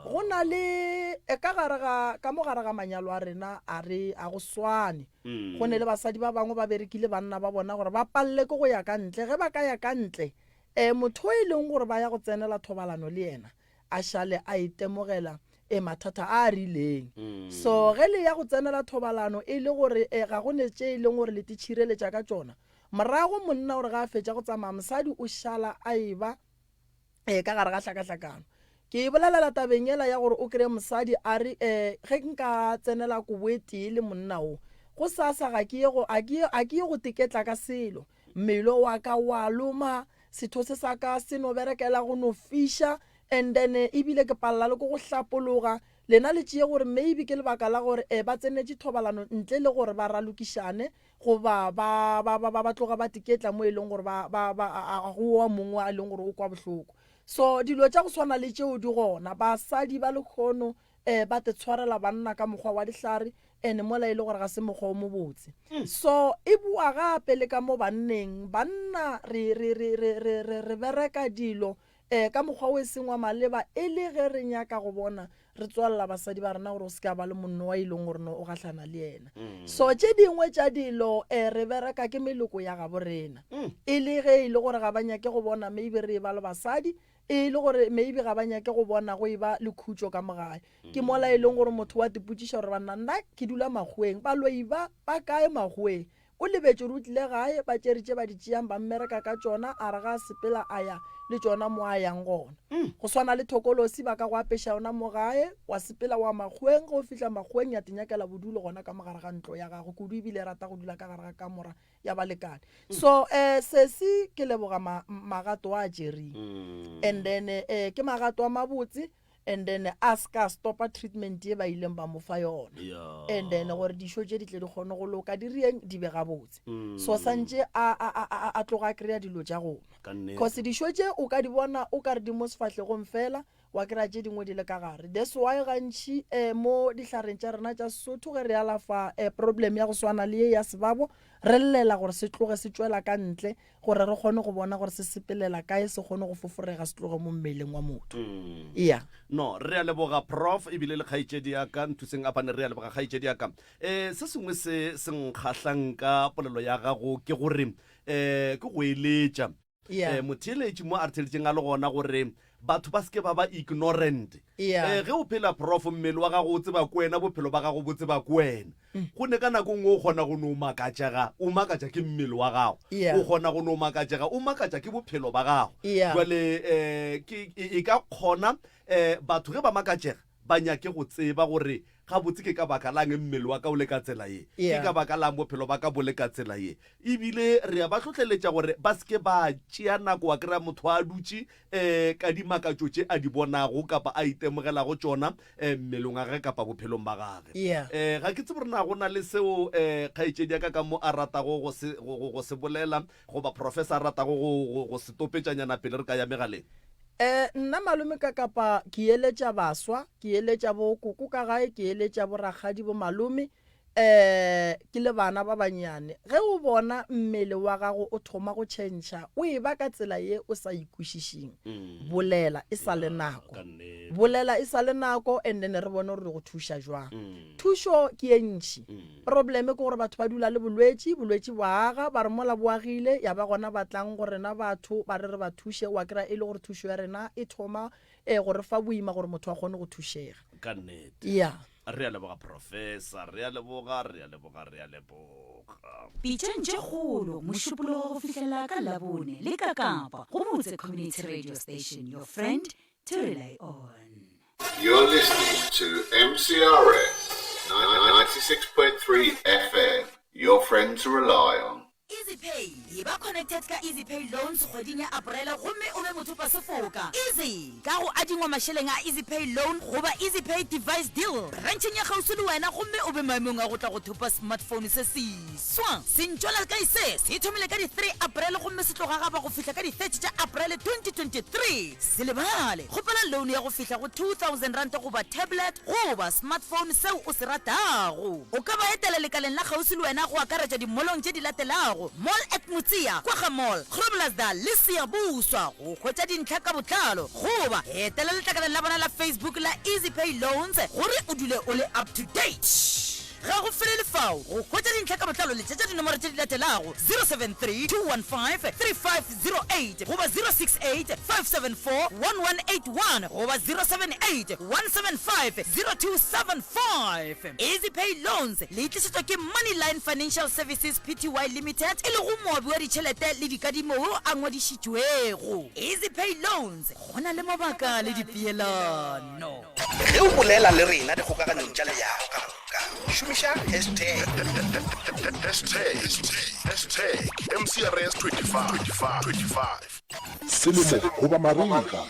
Go na le e ka gare ga ka mo gare ga manyalo a rena a re a go swane. Go ne le basadi ba bangwe ba berekile banna ba bona gore ba palele ke go ya ka ntle. Ge ba ka ya ka ntle, um motho o e leng gore ba ya go tsenela thobalano le yena a šale a itemogela e mathata a a rileng. So ge le ya go tsenela thobalano e le gore e ga go ne tše e leng gore le titšhireletša ka tšona, morago monna o re ga a fetša go tsamaya mosadi o šala a e ba um ka gare ga hlakahlakano. Ke e bolelela tabeng yela ya gore o kry-e mosadi a re um ge nka tsenela kobo e tee le monna wo, gosasa ga ke ye go, a ke ye, a ke ye go teketla ka selo. Mmele wa ka wa loma, setho se sa ka se no berekela go no fiša, and then ebile ke palela le ke go hlapologa. Lena le tšee gore maybe ke lebaka la gore um ba tsenetše thobalano ntle le gore ba ralokišane goba ba, ba, ba, ba, ba tloga ba tiketla mo e leng gore ba, ba, ba, a, a go wa mongwe a leng gore o kwa bohloko. So dilo tša go swana le tšeo di gona. Basadi ba lekgono um ba te tshwarela banna ka mokgwa wa dihlare and mola e le gore ga se mokgwa o mobotse. So e boa gape le ka mo banneng. Banna re, re, re, re, re, re, re bereka dilo um ka mokgwa o e seng wa maleba e le ge re nyaka go bona re tswalela basadi ba rena gore o se ke a ba le monno wa e leng gore no o gahlana le yena. So tše dingwe tša dilo um re bereka ke meloko ya gabo rena e le ge e le gore ga ba nyake go bona maybe re e ba le basadi, e le gore maybe ga ba nyake go bona go e ba le khutšo ka mo gae. Ke mola e leng gore motho wa tipotšiša gore banna nna ke dula makgoweng, baloi ba ba kae makgoweng? O lebetše gore o tlile gae, ba tšere tše ba di tšeang ba mmereka ka tšona, a re ga a sepela a ya le tšona mo a yang gona. Go swana le thokolosi, ba ka go apeša yona mo gae, wa sepela wa makgoweng, ge o fihla makgoweng ya tinyakela bodulo gona ka mo gare ga ntlo ya gago, kudu ebile e rata go dula ka gare ga kamora ya balekane. So um sesi ke leboga ma, magato a a tšereng and then um ke magato a mabotse. And then a se ka stopa treatment ye ba ileng ba mo fa yona. And then gore dišo tše di tle di kgone go loka, di rieng di be gabotse. So santše a, a, a, a, a tloga a kry-a dilo tša go nwa. Cause dišo tše o ka di bona o ka re di mo sefahlegong fela, wa kry-a tše dingwe di le ka gare. That's why gantši um mo dihlareng tša rena tša Sesotho ge re alafa um problem ya go swana le ye ya sebabo, re llela gore se tloge se tšwela ka ntle gore re kgone go bona gore se sepelela kae, se kgone go foforega se tloge mo mmeleng wa motho. Ea. No, re a leboga Prof, ebile le kgaetšedi ya ka, nthuseng a pane, re a leboga kgaetšedi ya ka. Um se sengwe se se nkgahlang ka polelo ya gago ke gore um ke go eletša Yeah. um motheeletši mo a re theeletšeng a le gona gore Batho ba se ke ba ba ignorant. Yeah. Eh, ge o phela prof, mmele wa gago o tseba ke wena, bophelo ba gago bo tseba ke wena. Go ne ka nako nngwe o kgona go no makatšega, o makatša ke mmele wa gago. Yeah. O kgona go no makatšega, o makatša ke bophelo ba gago. Yeah. Jwale eh, ke e, e ka kgona eh, batho ge ba makatšega ba nyake go tseba gore gabotse ke ka baka lang mmele wa ka o le ka tsela ye, ke Yeah. ka baka lang bophelo ba ka bo le ka tsela ye. Ebile re a ba hlohleletša gore ba se ke ba tšea nako wa kry-a motho a dutše um ka dimakatšo tše a di bonago kapa a itemogelago tšona um mmeleng wa gage kapa bophelong ba gage. Yeah. Um ga ke tsebe gore na go na le seo um kgaetšedi ya ka ka mo a ratago go se, go, go, go se bolela goba professor a ratago go, go, go se topetšanyana pele re ka ya megaleng. Eh, nna malome ka kapa ke eletša baswa, ke eletša bo koko ka gae, ke eletša bo rakgadi bo malome, eh, ke le bana ba banyane. Ge o bona mmele wa gago o thoma go tšhentšha, o e ba ka tsela ye o sa ikwešišing, bolela e sa le nako. Bolela e sa le nako and then re bone gore re go thuša jwang. Thušo ke ye ntši. Probleme ke gore batho ba dula le bolwetši, bolwetši bo aga, ba re mola bo agile, ya ba gona ba tlang go rena batho ba re re ba thuše, wa kry-a e le gore thušo ya rena e thoma go re fa boima gore motho a kgone go thušega. Ka nnete. Yeah. Re a leboga Professor, re a leboga, re a leboga, re a leboga. Pitšang tše kgolo Mošupologo go fihlela ka Labone le ka Kapa go Motse Community Radio Station, your friend to rely on. You're listening to MCRS 96.3 FM, your friend to rely on. EasyPay, Eba connected ka EasyPay Loans kgweding ya Aprele gomme o be mothopasefoka. Easy! Ka go adingwa mašeleng a EasyPay Loan goba EasyPay Device Deal brancheng ya kgauswi le wena gomme o be maemong a go tla go thopa smartphone se seswa. Sentšwelakae se se thomile ka di 3 Aprele gomme se tlo gagaba go fihla ka di 30 tša Aprele 2023. Se lebale, kgopela loan ya go fihla go R2000 goba tablet goba smartphone seo o se ratago. O ka ba etela lekaleng la kgauswi le wena go akaretša dimolong tše di latelago, Mall at Motseya, Kwagga Mall, Groblersdal le Siyabuswa go hwetša dintlha ka botlalo goba etela letlakaleng la bona la Facebook la EasyPay Loans gore o dule o le up to date. Ga go felele fao, go hwetša dintlha ka botlalo letšetša dinomoro tše di latelago, 073 215 3508 goba 068 574 1181 goba 078 175 0275. EasyPay Loans le tlišetšwa ke Moneyline Financial Services Pty Limited e lego moabi wa ditšhelete le dikadimo wo a ngwadišitšwego. EasyPay Loans, go na le mabaka le dipeelano. Ge o bolela le rena dikgokaganyong tša leago ka moka, šomiša hashtag. Hashtag, hashtag MCRS 25, 25. Selemo goba marega,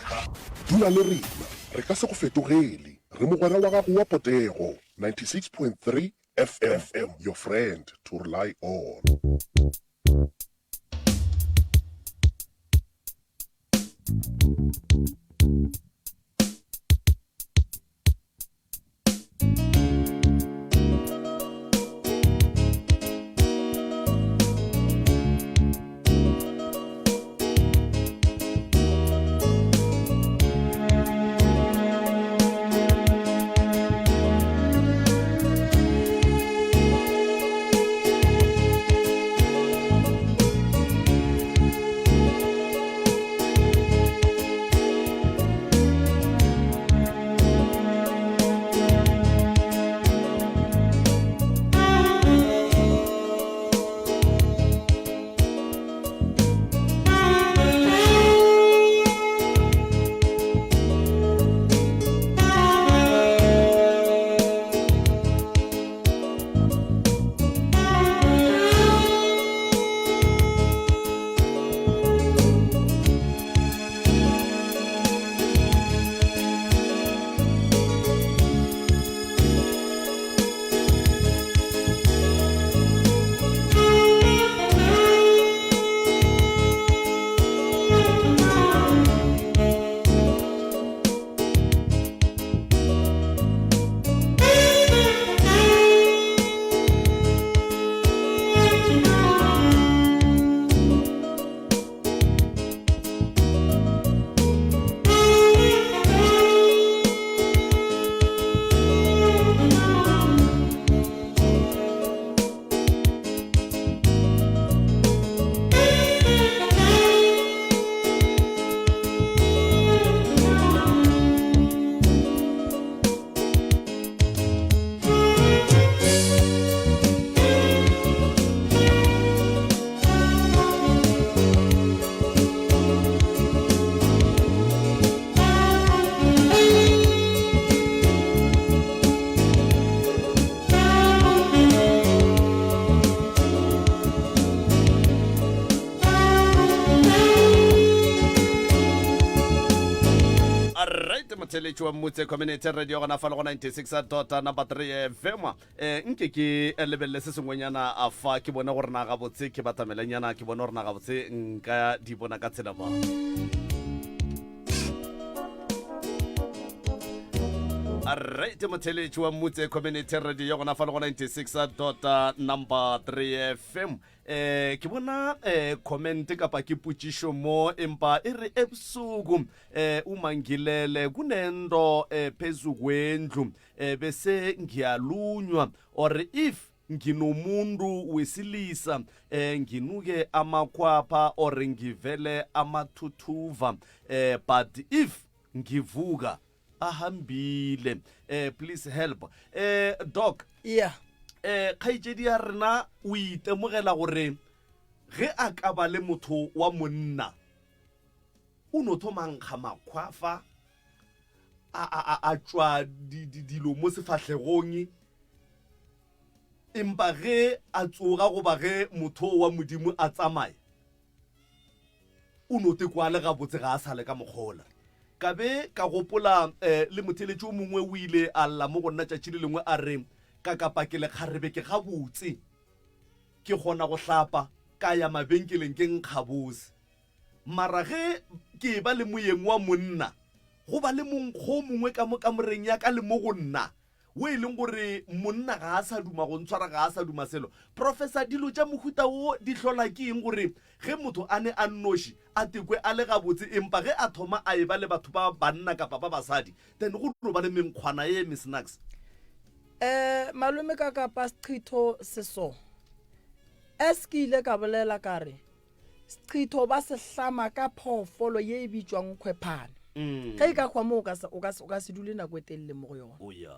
dula le rena, re ka se go fetogele. Re mogwera wa gago wa potego, 96.3 FM, your friend to rely on. Right motheletši wa Mmutse Community Radio gona fa le go 96 dot number 3 FM. Eh nke ke lebelele se sengwenyana a fa ke bone gore na gabotse ke batamelenyana ke bone gore na gabotse nka di bona ka tsela ba. Right motheletši wa Mmutse Community Radio gona fa le go 96 dot number 3 FM. Eh ke bona eh comment kapa ke potšišo mo empa e re ebusuku eh uma ngilele kunento eh phezu kwendlu eh bese ngiyalunywa or if nginomuntu wesilisa eh nginuke amakhwapha or ngivele amathuthuva eh but if ngivuka. A hambile. Eh, please help. Eh, doc. Yeah. Eh, kgaetšedi ya rena o itemogela gore ge a ka ba le motho wa monna o no thoma nkga makgwafa a, a, a, a tšwa di, di, dilo mo sefahlegong empa ge a tsoga goba ge motho wa modimo a tsamaya o no tekwa le gabotse ga a sa le ka mokgola. Ka be ka gopola um le motheeletši o mongwe o ile a lla mo go nna tšatši le lengwe a re, Ka kapa ke lekgarebe ke gabotse, ke kgona go hlapa ka ya mabenkeleng ke nkga bose. Mara ge ke eba le moyeng wa monna, go ba le monkgo o mongwe ka mo kamoreng ya ka le mo go nna. wo e leng gore monna ga a sa duma go ntshwara, ga a sa duma selo. Professor, dilo tša mohuta wo di hlola ke eng gore ge motho a ne a nnoši a tekwe a le gabotse empa ge a thoma a eba le batho ba banna kapa ba basadi then go no ba le menkgwana ye mesnaks? Eh, malome ka kapa seqhitho se so. As ke ile ka bolela ka re, seqhitho ba se hlama ka phoofolo ye e bitšwang khwephane. Ge e ka hwa mo o ka se, o ka se, o ka se dule nako e telele mo go yona. Oh ya.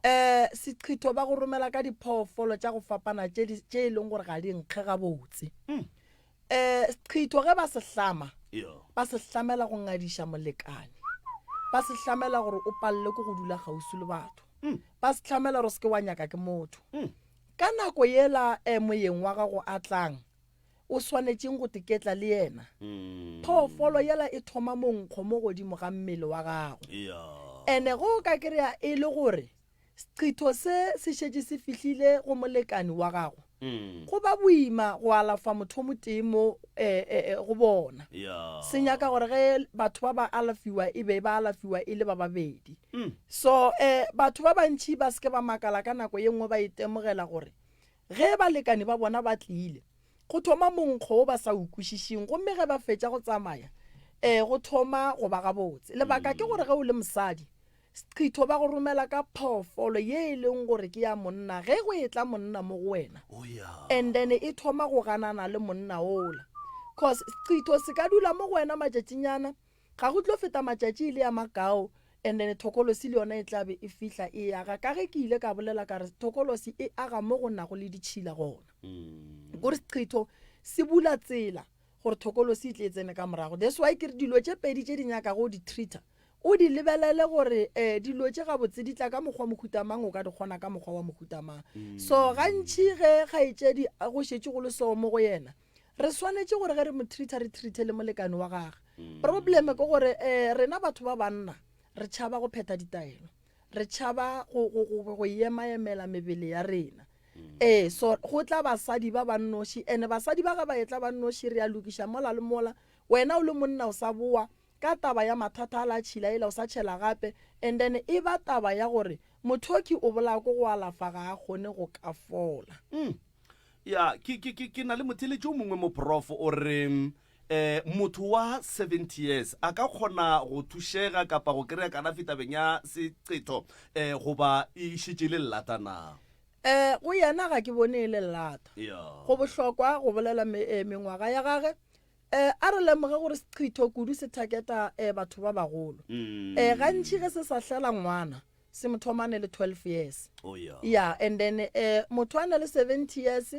Eh, seqhitho ba go romela ka diphoofolo tša go fapana tše di, tše e leng gore ga di nkge gabotse. Eh, seqhitho ge ba se hlama, ba se hlamela go ngadiša molekane. Ba se hlamela gore o palelwe ke go dula kgauswi le batho. Ba se hlamela gore o se ke wa nyaka ke motho. Ka nako yela eh, moyeng wa gago a tlang, o swanetšeng go teketla le yena. Phoofolo yela e thoma monkgo mo godimo ga mmele wa gago. Ene ge o ka kry-a e le gore seqhitho se se šetše se fihlile go molekani wa gago, go ba boima go alafa motho o motee mo go bona. Se nyaka gore ge batho ba ba alafiwa e be ba alafiwa e le ba babedi. So batho ba bantši ba se ke ba makala ka nako ye nngwe ba itemogela gore Ge balekane ba bona ba tlile, go thoma monkgo wo ba sa o kwešišeng gomme ge ba fetša go tsamaya, ee, go thoma go ba gabotse. Lebaka ke gore ge o le mosadi, seqhitho ba go romela ka phoofolo ye e leng gore ke ya monna ge go etla monna mo go wena. And then e thoma go ganana le monna ola. Cause seqhitho se ka dula mo go wena matšatšinyana, Ga go tlo feta matšatši e le a makao and then thokolosi le yona e tla be e fihla e aga. Ka ge ke ile ka bolela ka re thokolosi e aga mo go nago le ditšhila gona. Kore seqhitho se bula tsela gore thokolosi e tle e tsene ka morago. That's why ke re dilo tše pedi tše di nyakago o di treater o di lebelele gore um dilo tše gabotse di tla ka mokgwa mohuta mang o ka di kgona ka mokgwa wa mohuta mang. So gantši ge kgaetšedi go šetše go le so mo go yena Re swanetše gore ge re mo treater re treate le molekane wa gage. Problem ke gore um rena batho ba banna re tšhaba go phetha ditaelo. Re tšhaba go, go, go, go emaemela mebele ya rena. Ee, so go tla basadi ba ba nnoši and basadi ba ga ba etla ba nnoši re a lokiša mola le mola. Wena o le monna o sa boa ka taba ya mathata a la tšhila ela o sa tšhela gape and then e ba taba ya gore mothoki o bolaya ko go alafa ga a kgone go ka fola. Ya, ke, ke, ke, ke na le motheeletši o mongwe mo, Prof, o re, eh, motho wa 70 years a ka kgona go thušega kapa go kry-a kalafi tabeng ya seqetho, eh, goba e šetše e le llata na? Eh, go yena ga ke bone e le llata. Ya. Go bohlokwa go bolela me, eh, mengwaga ya gage. Eh, a re lemoge gore seqetho kudu se thaketa eh, batho ba bagolo. Eh, gantši ge se sa hlela ngwana, se motho a ne le 12 years. Oh, yeah. Yeah, and then eh motho a na le 70 years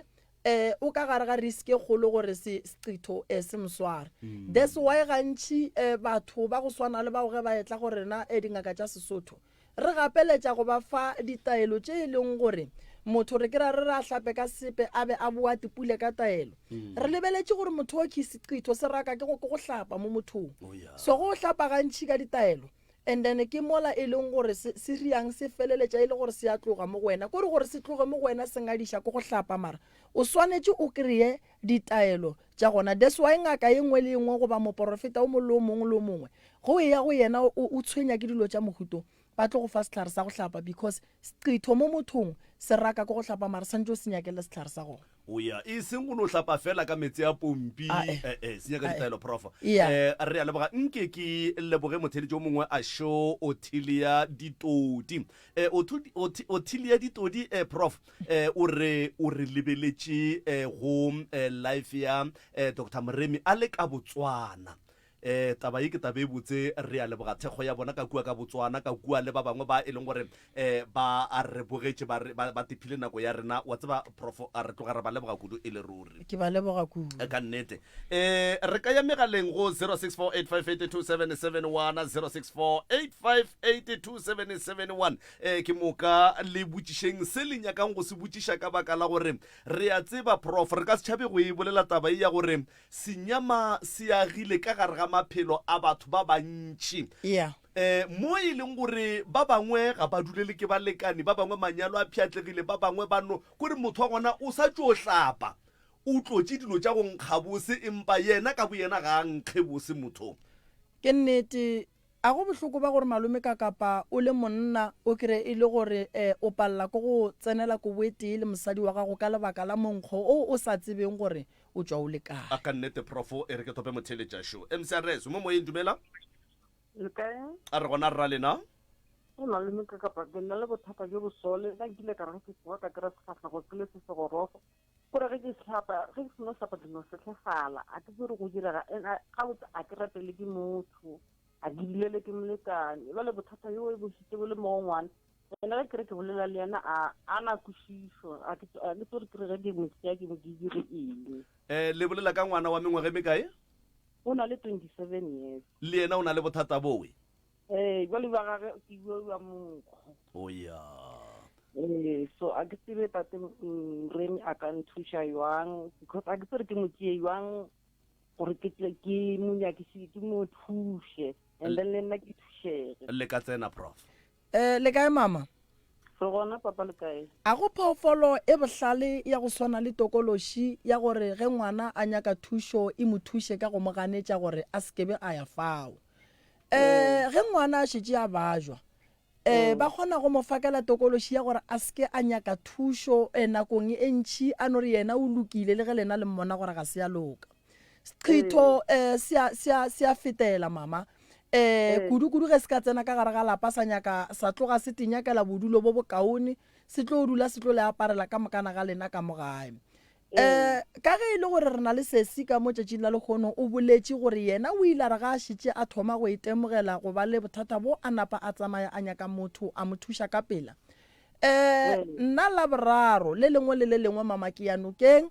eh o ka gare ga risk e kgolo gore se seqitho eh se mosware. Mm. That's why gantši eh batho ba go swana le bao ge ba etla go rena eh dingaka tša Sesotho re gapeletša go ba fa ditaelo tše e leng gore motho re kry-a re re a hlape ka sepe a be a boa tipule ka taelo. Mm. Re lebeletše gore motho o ke seqitho se raka ke go ke go hlapa mo mothong. Oh, yeah. So go hlapa gantši ka ditaelo And then ke mola e leng gore se, se riang se feleletša e le gore se a tloga mo go wena. Kore gore se tloge mo go wena se ngadiša ke go hlapa mara o swanetše o kreye ditaelo tša gona. That's why ngaka ye nngwe le ye nngwe goba moporofeta o mongwe le o mongwe le o mongwe ge o eya go yena o, o tshwenya ke dilo tša mohuto ba tlo go fa sehlare sa go hlapa because seqitho mo mothong se raka ke go hlapa mara santše o se nyakele sehlare sa gona. O ya e seng go no hlapa fela ka meetse a pompi eh, eh, se nyaka ditaelo prof. Yeah. Eh, re a leboga nke ke leboge motheletši o mongwe a šo Othilia Ditodi. Eh, Othilia Ditodi eh, prof eh, o re o re lebeletše eh, go eh, life ya eh, Dr. Moremi a le ka Botswana. Um taba ye ke taba e botse, re a leboga thekgo ya bona ka kua ka Botswana, ka kua le ba bangwe ba e leng gore um ba a re bogetše, ba re, ba, ba tephile nako ya rena. Wa tseba, Prof, a re tloga re ba leboga kudu e le ruri. Ke ba leboga kudu. Ka nnete. Um re ka ya megaleng go 0648582771, 0648582771. Um ke moka le botšišeng se le nyakang go se botšiša ka baka la gore re a tseba, Prof, re ka se tšhabe go e bolela taba ye ya gore Senyama se agile ka gare ga maphelo a batho ba bantši. Yeah. Um mo e leng gore ba bangwe ga ba dulele ke balekani, ba bangwe manyalo a pšhatlegile, ba bangwe ba no kore motho wa gona o sa tšo hlapa, o tlotše dilo tša go nkga bose empa yena ka boyena ga a nkge bose motho. Ke nnete, A go bohloko ba gore malome ka kapa o le monna o kry e le gore o palela ke go tsenela kobo e tee le mosadi wa gago ka lebaka la monkgo o o sa tsebeng gore o tšwa o le kae. A ka nnete prof e re ke thope motheeletša šo. MCRS o mo moyeng dumela. Le kae? A re gona rra lena. Go malome ka kapa ke nna le bothata bjo bosole nna nkile ka re ge ke tsoga ka kry-a sefahlego se le se segorofo kore ge ke hlapa ge ke seno hlapa ke no sehlefala a ke tsebe gore go direga and gabotse a ke ratele ke motho A ke dulele ke molekane. Bjale bothata bjo e bo šetše bo le mo go ngwana. Yena ge ke re ke bolela le yena a a na kwešišo. A ke a ke tsebe gore ke re ge ke mo tšea ke mo ke dire eng. Eh, le bolela ka ngwana wa mengwaga e mekae? O na le 27 years. Le yena o na le bothata bowe? Ee, bjale bja gage ke bjo bja monkgo. O ya. Ee, so a ke tsebe tate Moremi a ka nthuša jwang because a ke tsebe gore ke mo tšee jwang. gore ke tle ke mo nyakiše ke mo thuše and then le nna ke thušege. Le ka tsena prof. Eh, le kae mama? Re gona papa le kae? A go phoofolo e bohlale ya go swana le tokološi ya gore ge ngwana a nyaka thušo e mo thuše ka go mo ganetša gore a se ke be a ya fao. Eh, ge ngwana a šetše a bajwa, E, ba kgona go mo fakela tokološi ya gore a se ke a nyaka thušo e, nakong e ntši, a no re yena o lokile le ge lena le mmona gore ga se a loka. Seqhitho e, se a, se a, se a fetela, mama. E, kudu-kudu ge se ka tsena ka gare ga lapa sa nyaka, sa tloga se tinyakela bodulo bo bokaone, se tlo dula se tlo le aparela ka mokana ga lena ka mo gae. Um ka ge e le gore re na le sesi ka mo tšatšing la lehono, o boletše gore yena o ile a re ga a šetše a thoma go itemogela go ba le bothata bo a napa a tsamaya a nyaka motho a mo thuša ka pela. Um nna Laboraro le lengwe le le lengwe mama ke ya nokeng.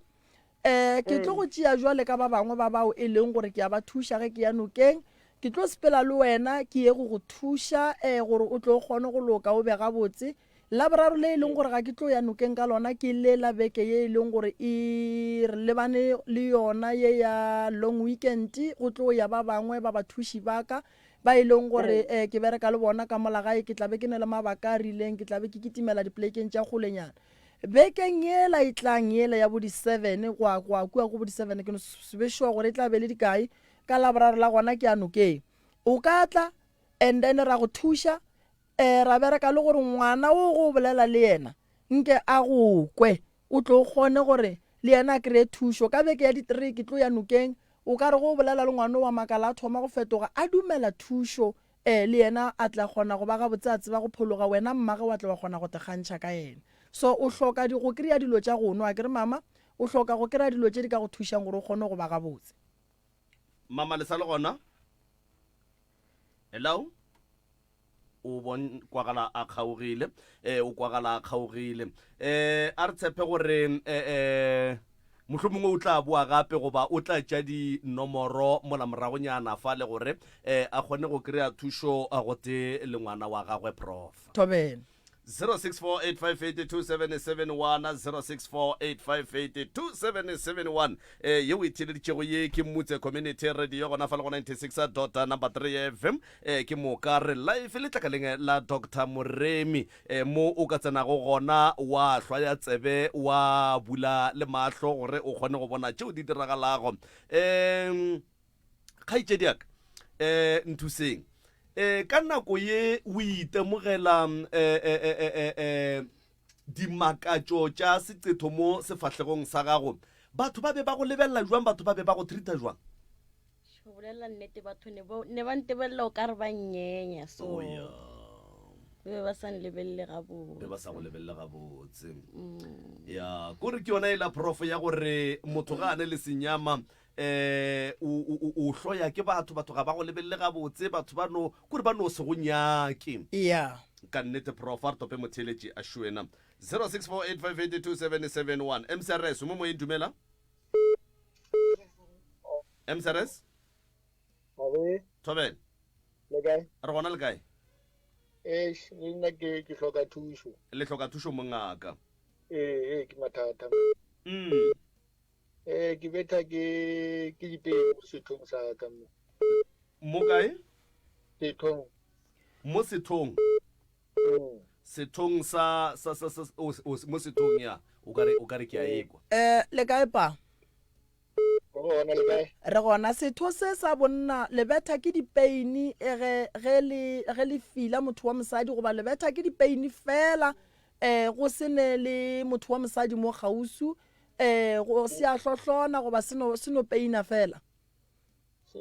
Um ke tlo go tšea jwale ka ba bangwe ba bao e leng gore ke a ba thuša ge ke ya nokeng. Ke tlo sepela le wena ke ye go go thuša um gore o tlo kgone go loka o be gabotse. Laboraro le e leng gore ga ke tlo ya nokeng ka lona ke le la beke ye e leng gore e re lebane le yona ye ya long weekend, go tlo ya ba bangwe ba bathuši ba ka ba e leng gore um ke bereka le bona ka mola gae, ke tla be ke ne le mabaka a rileng, ke tla be ke kitimela dipolekeng tša kgolenyana. Bekeng yela e tlang yela ya bo di-seven go ya go ya kua go bo di-seven ke no se be sure gore e tla be le dikae, ka Laboraro la gona ke ya nokeng. O ka tla and then ra go thuša Ee, ra bereka le gore ngwana wo go bolela le yena nke a go kwe, o tlo kgone gore le yena a kreye thušo. Ka beke ya di-three ke tlo ya nokeng, o ka re go bolela le ngwana wa makala a thoma go fetoga, a dumela thušo, ee, le yena a tla kgona go ba gabotse a tseba go phologa, wena mmage wa tla wa kgona go te kgantšha ka yena. So o hloka di, go kreya dilo tša go nwa, akere mama? O hloka go kreya dilo tše di ka go thušang gore o kgone go ba gabotse. Mama le sa le gona? Hello? O bon kwagala a kgaogile. Eh o kwagala a kgaogile. Eh a re tshepe gore eh eh mohlomongwe o tla boa gape goba o tla tša dinomoro mola moragonyana fa le gore eh a kgone go kry-a thušo gotee le ngwana wa gagwe prof. Thobela. 0648582771 0648582771 eh yeo e theeleditšego ye ke Mmutse Community Radio gona fa le go 96 dot number 3 FM eh ke moka re live letlakaleng la Dr Moremi eh mo o ka tsenago gona wa hlwaya tsebe wa bula le mahlo gore o kgone go bona tšeo di diragalago um Kgaetšedi ya ka, um nthuseng. Um ka nako ye o itemogela um um dimakatšo tša seqetho mo sefahlegong sa gago, batho ba be ba go lebelela jwang? Batho ba be ba go treat-a jwang? Go bolela nnete, batho ne ba ne ba ntebelela o ka re ba nnyenya so Oh, yeah. ba be ba sa nlebelele gabotse. Be ba sa go lebelele gabotse. Ya, kore ke yona e la prof ya gore motho ga a ne le senyama. um o hloya ke batho, batho ga ba go lebelele gabotse, batho ba no kore ba no se go nyake. Yeah. Ka nnete prof, a re tope motheeletši a šuena. 0648582771 MCRS, o mo moyeng dumela. MCRS? Abe. Thobela. Le kae? Re gona le kae? Eish, le nna ke ke hloka thušo. Le hloka thušo mongaka. Ee, ee, ke mathata. Ee, ke betha ke ke dipeo mo sethong sa ka mo. Mo kae? Sethong. Mo sethong. Sethong sa sa sa sa o, o, mo sethong ya. O ka re o ka re ke a ekwa. Eh, le kae pa? Re gona le kae? Re gona. Setho se sa bonna le betha ke dipeini e ge ge le ge le fila motho wa mosadi goba le betha ke dipeini fela eh go se ne le motho wa mosadi mo kgausu eh go se a hlohlona goba se no se no peina fela. Se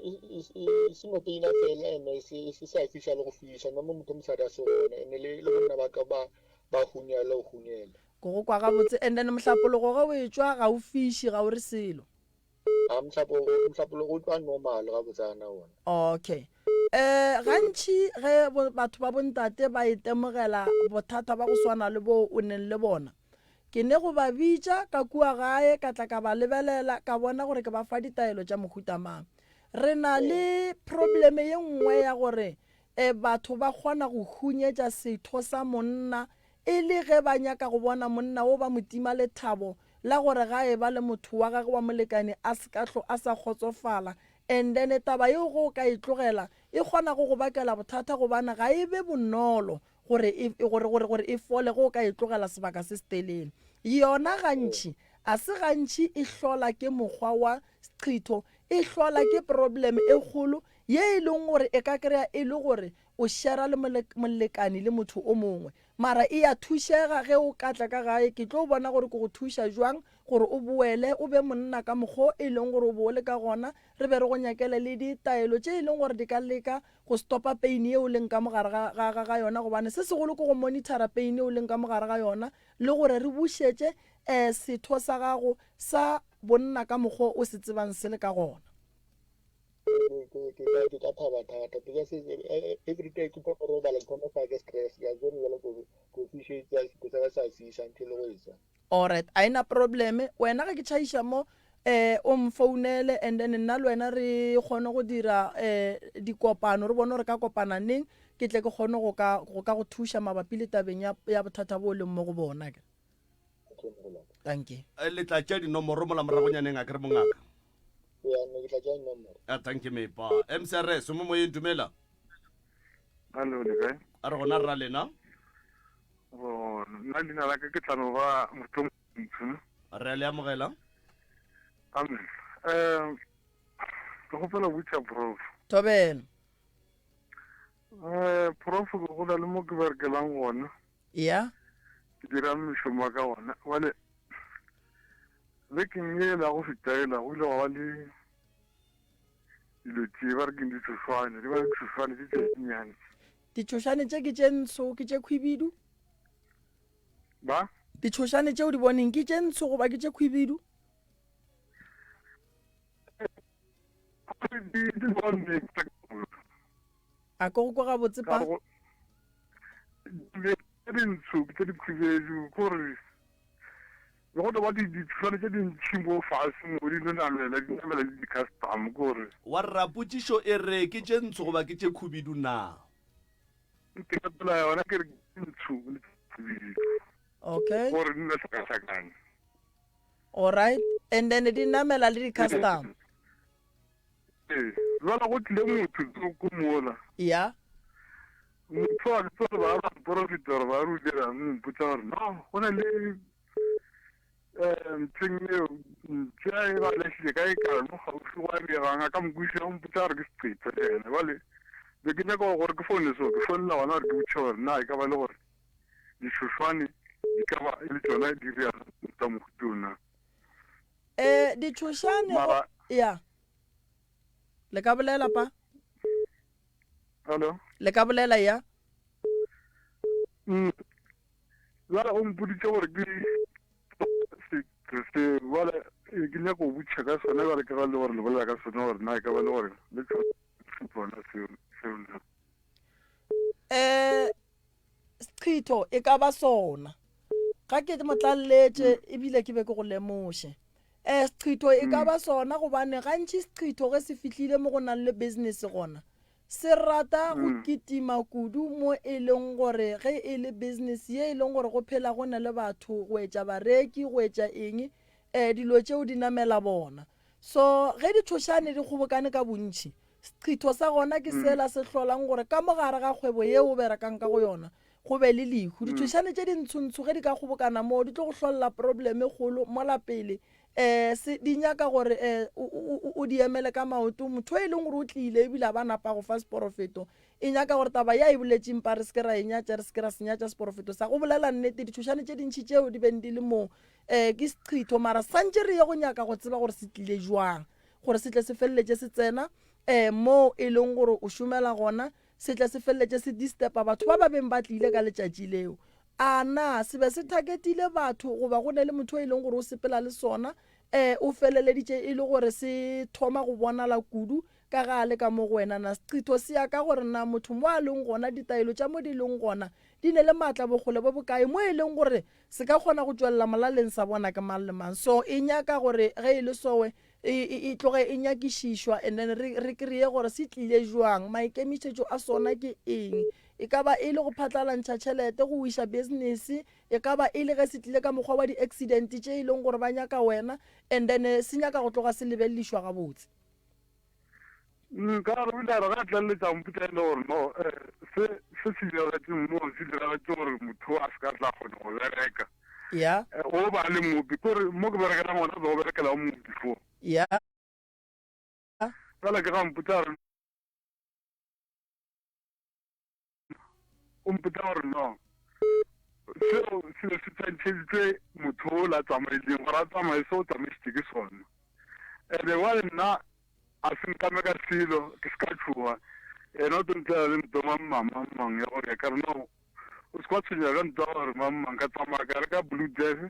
no peina fela ene se se sa fiša le go fiša no mo motho mosadi a se gona ene le le bonna ba ka ba ba hunyela go hunyela. Ke go kwa gabotse and then mohlapologo ge o etšwa ga o fiši ga o re selo. A mohlapo mohlapologo o tšwa normal gabotsana wona. Okay. Eh gantši ge batho ba bontate ba itemogela bothata ba go swana le boo o neng le bona, ke ne go ba bitša ka kua gae ka tla ka ba lebelela ka bona gore ke ba fa ditaelo tša mohuta mang. Re na le problem ye nngwe ya gore eh batho ba kgona go hunyetša setho sa monna E le ge ba nyaka go bona monna wo ba mo tima lethabo la gore ga eba le motho wa gagwe wa molekane a se ka hlo a sa kgotsofala and then taba yeo ge o ka e tlogela e kgona go go bakela bothata gobane ga e be bonolo gore e gore gore gore e fole ge o ka e tlogela sebaka se setelele. Yona gantši a se gantši e hlola ke mokgwa wa seqhitho e hlola ke problem e kgolo ye e leng gore e ka kry-a e le gore o shera le molekani le motho o mongwe. Mara e ya thušega ge o ka tla ka gae, ke tlo bona gore ke go thuša jwang gore o boele o be monna ka mokgo e leng gore o be o le ka gona, re be re go nyakele le ditaelo tše e leng gore di ka leka go stopa pain ye o leng ka mo gare ga, ga, ga, ga yona, gobane se segolo ke go monitora pain ye o leng ka mo gare ga yona le gore re bušetše um setho sa gago sa bonna ka mokgo o se tsebang se le ka gona. Ke ka ke ka thaba thata because every day ke thoma robala ke thoma fa ke stress ke a tsere jalo ko ko fišetsa ke sa sa fiša ntho le go etsa. Alright, a ena problem wena ge ke tšhaiša mo eh o mfounele and then nna le wena re kgone go dira eh dikopano re bone gore ka kopana neng ke tle ke kgone go ka go ka go thuša mabapi le tabeng ya ya bothata bo leng mo go bona ke. Dankie. Eh, le tla tšea dinomoro mola moragonyaneng a ke re mongaka. Ya, ne ke tla tšea dinomoro. A thank you mepa. MCRS o mo moyeng dumela. Hallo, le kae? A re gona rra lena. Gona. Nna leina la ka ke tlano ba Mohlomphegi. Re a le amogela. Amen. Um ke kgopela go botša prof. Thobela. Eh, prof go na le mo ke berekelang gona. Ya. Ke dira mešomo wa ka gona. Bjale bekeng ye la go feta ela go ile gwa ba le dilo tše ba re keng ditšhošwane, di ba le ditšhošwane tše tše nnyane. Ditšhošane tše ke tše ntsho, ke tše khwibidu? Ba? Ditšhošane tše o di boneng ke tše ntsho goba ke tše khwibidu? A ke go kwa gabotse pa? Tše dintsho ke tše dikhubedu kore le go no ba ditšhwane tše dintšhi mo fase mo di no namela di namela le di-custom kore. Wa rra potšišo e re ke tše ntsho goba ke tše khubedu na? Ke fetola yona ke re ke ntsho le tše khubedu. Okay. Gore di no hlakahlakana. Alright and then di namela le di-custom. Ee, jwale go tlile motho tsoko mola. Ya. Motho a ke tsore ba ba mporofeta gore ba re o dirang, o mpotsa gore no, go na le um nthweng eo mpša e ba lahlile kae kae mo gaufi gwa diregang a ka mokwešiša o mpotsa gore ke seqetho le yena. Jwale be ke nyaka gore ke foune so, ke founela gona gore ke botšiše gore na e ka ba le gore ditšhošwane di ka ba e le tšona di reang tsa mohuta o na. Eh, ditšhošane Mara ya. Le ka bolela pa? Hello? Le ka bolela ya? Jwale o mpoditše gore ke se se jwale Ee, ke nyaka go botšiša ka sona bjale ka ga le gore le bolela ka sona gore na e ka ba le gore le tshwana seo seo na. Eh seqhitho e ka ba sona. Ga ke mo tlalletše ebile ke be ke go lemoše. Eh seqhitho e ka ba sona gobane gantši seqhitho ge se fihlile mo go nang le business gona se rata go kitima kudu mo e leng gore ge e le business ye e leng gore go phela go na le batho go etša bareki go etša eng um dilo tšeo di namela bona. So ge ditšhošane di kgobokane ka bontši, seqhitho sa gona ke sela se hlolang gore ka mo gare ga kgwebo yeo o berekang ka go yona go be le lehu. Ditšhošane tše dintshontsho ge di ka kgobokana moo di tlo go hlolela problem e kgolo mola pele um se di nyaka gore um o di emele ka maoto. Motho e leng gore o tlile ebile a ba napa go fa seporofeto e nyaka gore taba ya e boletšeng pa re se ke ra e nyatša, re se ke ra se nyatša seporofeto sa go bolela nnete. Ditšhošane tše dintši tšeo di beng di le moo um ke seqhitho mara santše re ye go nyaka go tseba gore se tlile jwang gore se tle se feleletše se tsena um moo e leng gore o šomela gona se tle se feleletše se disturba batho ba ba beng ba tlile ka letšatši leo. A na se be se targetile batho goba go ne le motho e leng gore o sepela le sona um o feleleditše e le gore se thoma go bonala kudu ka ga a le ka mo go wena? Na seqhitho se ya ka gore na motho mo a leng gona ditaelo tša mo di leng gona di ne le maatla bokgole bo bokae mo e leng gore se ka kgona go tšwelela molaleng sa bona ke mang le mang? So e nyaka gore ge e le sowe e, e, e tloge e nyakišišwa and then re, re kry-e gore se tlile jwang, maikemišetšo a sona ke eng. E ka ba e le go phatlalantšha tšhelete, go wiša business, e ka ba e le ge se tlile ka mokgwa wa di-accident tše e leng gore ba nyaka wena and then eh, se nyaka go tloga se lebelelišwa gabotse. Nka re o ile a re ge a tlaleletša a mpotša e le gore no eh, se se se diragetšeng moo se diragetše gore motho a se ka tla kgona go bereka. Ya. Eh, o ba le mo kore mo ke berekelang gona be go berekela o mongwe before. Ya. Bjale ke ga mpotša gore o mpotša gore no seo se be se tshwantšheditšwe motho o la tsamaileng gore a tsamaye se o tsamaisitše ke sona. Ene bjale nna a se nkame ka selo ke se ka tšhoga yena o tlo ntlela le nto mang mang mang mang ya gore ka re no o se kwa tshwenyega ka nto ya gore mang mang ka tsamaya ka reka blue death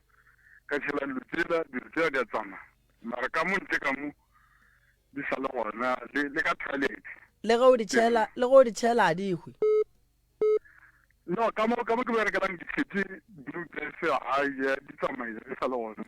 ka tšhela dilo tsela dilo tsela di a tsamaya mara ka mo ntle ka mo di sa le gona le le ka toilet. Le ge o di tšhela, le ge o di tšhela a di hwe. No, ka mo ka mo ke berekelang ke tšhetše blue death ai di tsamaile di sa le gona.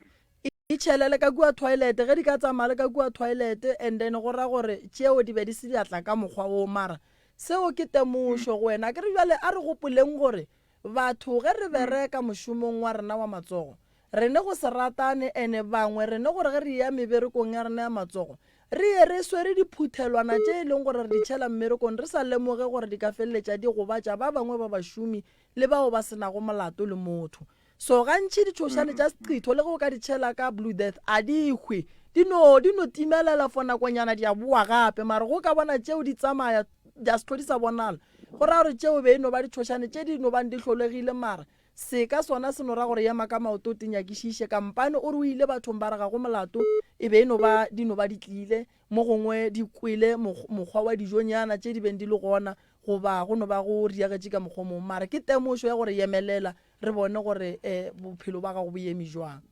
E tšhelele ka kua toilet, ge di ka tsamaya le ka kua toilet and then go ra gore tšeo di be di se di a tla ka mokgwa wo mara seo ke temošo go wena. Akere bjale a re gopoleng gore Batho ge re bereka mošomong wa rena wa matsogo, re ne go se ratane ene bangwe re ne gore ge re eya meberekong ya rena ya matsogo, re ye re swere diphuthelwana tše e leng gore re di tšhela mmerekong re sa lemoge gore di ka feleletša di gobatša ba bangwe ba bašomi le bao ba se nago molato le motho. So gantši ditšhošane tša seqitho le ge o ka di tšhela ka blue death a di hwe, di no di no timelela for nakonyana di a boa gape mara go ka bona tšeo di tsamaya di a se hlwe di sa bonala. Go ra gore tšeo be e no ba ditšhošane tše di no bang di hlolegile mara seka sona se no ra gore ema ka maoto o te nyakišiše. Kampane o re o ile bathong ba re ga go molato e be e no ba di no ba di tlile mo gongwe di kwele mokgwa wa dijonyana tše di beng di le gona goba go no ba go riagetše ka mokgwa o mongwe mara ke temošo ya gore yemelela re bone gore bophelo ba gago bo eme jwang.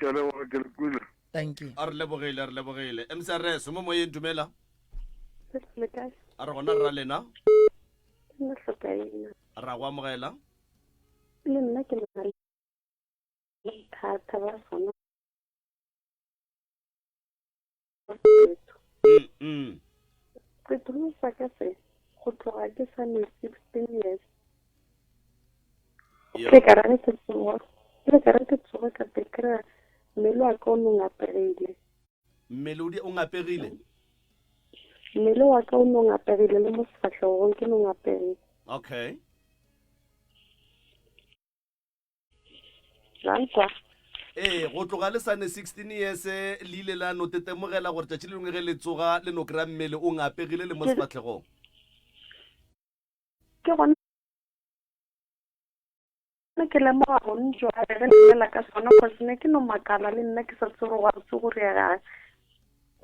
Ke a leboga ke le kwele. Dankie. A re lebogile, a re lebogile. MCRS, mo moyeng dumela. Le kae? A re gona rra lena. Ke nna Hlokaina. Ra go amogela. Le nna ke na le bothata ba sona. Mm, mm. Setulo sa ka se go tloga ke sa ne 16 years. Ke ka re ke tsoga. Ke ka re ke tsoga ka be kry mmele wa ka o no ngapegile. Mmele o di o ngapegile? Mmele wa ka o no ngapegile le mo sefahlegong ke no ngapegile. Okay. La nkwa? Ee, go tloga le sane 16 years le ile la no tetemogela gore tšatši le lengwe ge le tsoga le no kry-a mmele o ngapegile le mo sefahlegong. Ke gona ke lemoga gone jwale ge le bolela ka sona cause ne ke no makala le nna ke sa tsebe gore gabotse go riegang.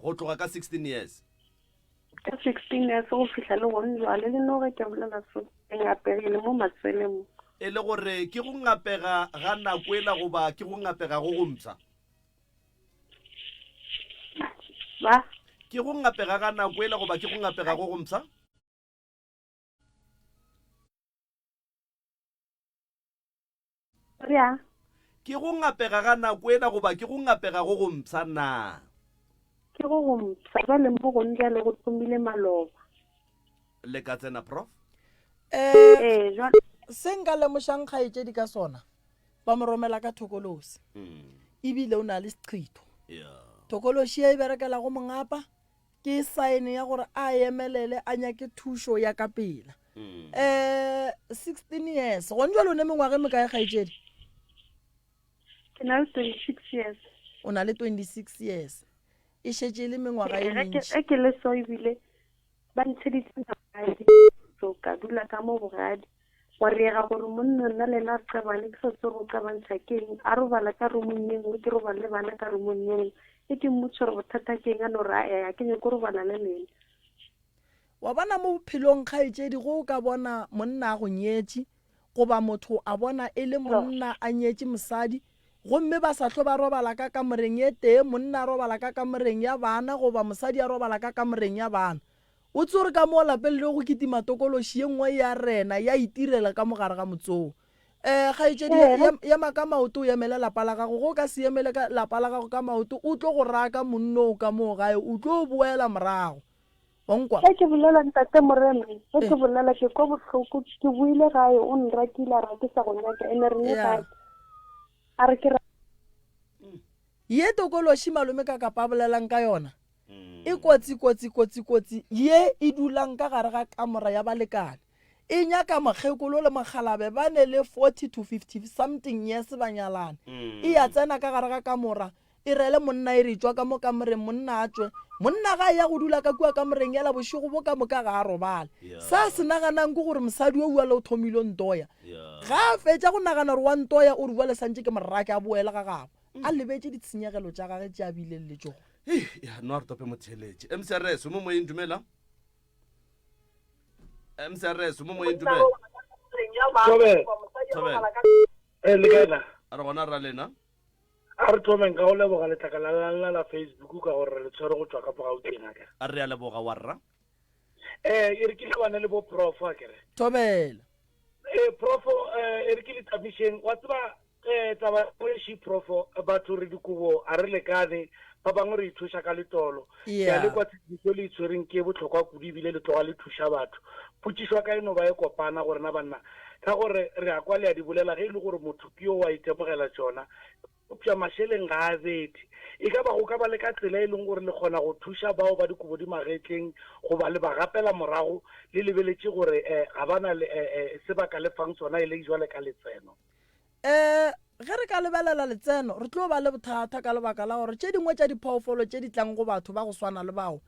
Go tloga ka 16 years? Ka 16 years go fihla le gone jwale le no ge ke bolela so ke ngapegile mo matseleng mo. E le gore ke go ngapega ga nako ela goba ke go ngapega go go mpsha? Ba? Ke go ngapega ga nako ela goba ke go ngapega go go mpsha? Rea. Ke go ngapega ga nako ela goba ke go ngapega go go mpsha na? Ke go go mpsha. Bjale mo go njale go thomile maloba. Le ka tsena, Prof? Eh, se nka lemošang kgaetšedi ka sona, ba mo romela ka thokolosi. Ebile o na le seqhitho. Thokološi ye e berekela go mongapa ke saene ya gore a emelele a nyake thušo ya ka pela. Eh, 16 years. Gone jwale o ne mengwaga e mekae kgaetšedi? Ke na le 26 years. O na le 26 years. E šetše e le mengwaga e Ge ke mentši. ge ke le so ebile ba ntšheditše magadi so ka dula ka mo bogadi gwa riega gore monna nna le ena re qabane ke sa tsebe gore o qabantšha ke eng a robala ka romong ye nngwe ke robala le bana ka romong ye nngwe e ke mmotša gore bothata ke eng a no re ae ga ke nyake go robala le lena. Wa bona mo bophelong kgaetšedi go o ka bona monna a go nyetše goba motho a bona e le monna a nyetše mosadi gomme ba sa hlo ba robala ka kamoreng e tee, monna a robala ka kamoreng ya bana goba mosadi a robala ka kamoreng ya bana. O tsore ka moo lapeng leo go kitima tokološi ye nngwe ya rena ya itirela ka mo gare ga motsoo. Eh, kgaetšedi, ema ka maoto o emele lapa la gago. Ge o ka se emele ka lapa la gago ka maoto, o tlo go raka monnoo ka moo gae, o tlo boela morago. Wa nkwa? Ge ke bolela ntate Morena, ge ke bolela ke kwa bohloko, ke boile gae o nrakile a re ga ke sa go nyaka ene re ne gae a re ke ra. Ye tokološi malome ka kapa a bolelang ka yona e kotsi kotsi kotsi kotsi ye e dulang ka gare ga kamora ya balekane e nyaka mokgekolo le mokgalabe ba ne le 40 to 50 something years ba nyalane e ya tsena ka gare ga kamora E rele monna e re, Tšwa ka mo kamoreng, monna a tšwe. Monna ga a ya go dula ka kua kamoreng yela bošego bo ka moka ga a robale. Se a se naganang ke gore mosadi o bjale o thomile o ntoya. Ga a fetša go nagana gore wa ntoya o re bjale santše ke mo rake a boele ga gabo. A lebetše ditshenyegelo tša gage tše a bileng le tšona. Hei, ya, no a re tope motheeletše. MCRS, o mo moyeng, dumela. MCRS, o mo moyeng, dumela. Thobela. Thobela. Eh, le kae na? A re gona ra lena. A re thomeng ka go leboga letlakala la lena la Facebook ka gore re le tshwere go tšwa ka mo Gauteng akere. A re a leboga warra. Eh, e re ke lebane le bo prof akere. Thobela. Eh, prof, eh, e re ke le tamišeng. Wa tseba eh taba ya she prof, batho re dikobo a re lekane, ba bangwe re ithoša ka letolo. Ke a le kwa tshepedišo le itshwereng ke e bohlokwa kudu ebile le tloga le thuša batho. Potšišo ya ka e no ba e kopana go rena banna ka gore re a kwa le a di bolela ge e le gore motho ke yo wa itemogela tšona eupša mašeleng ga a bethe. E ka ba go ka ba le ka tsela e leng gore le kgona go thuša bao ba dikobo di magetleng goba le ba gapela morago le lebeletše gore ga ba na le se ba ka le fang sona e le jwale ka letseno? Um Ge re ka lebelela letseno, re tlo ba le bothata ka lebaka la gore tše dingwe tša diphoofolo tše di tlang go batho ba go swana le bao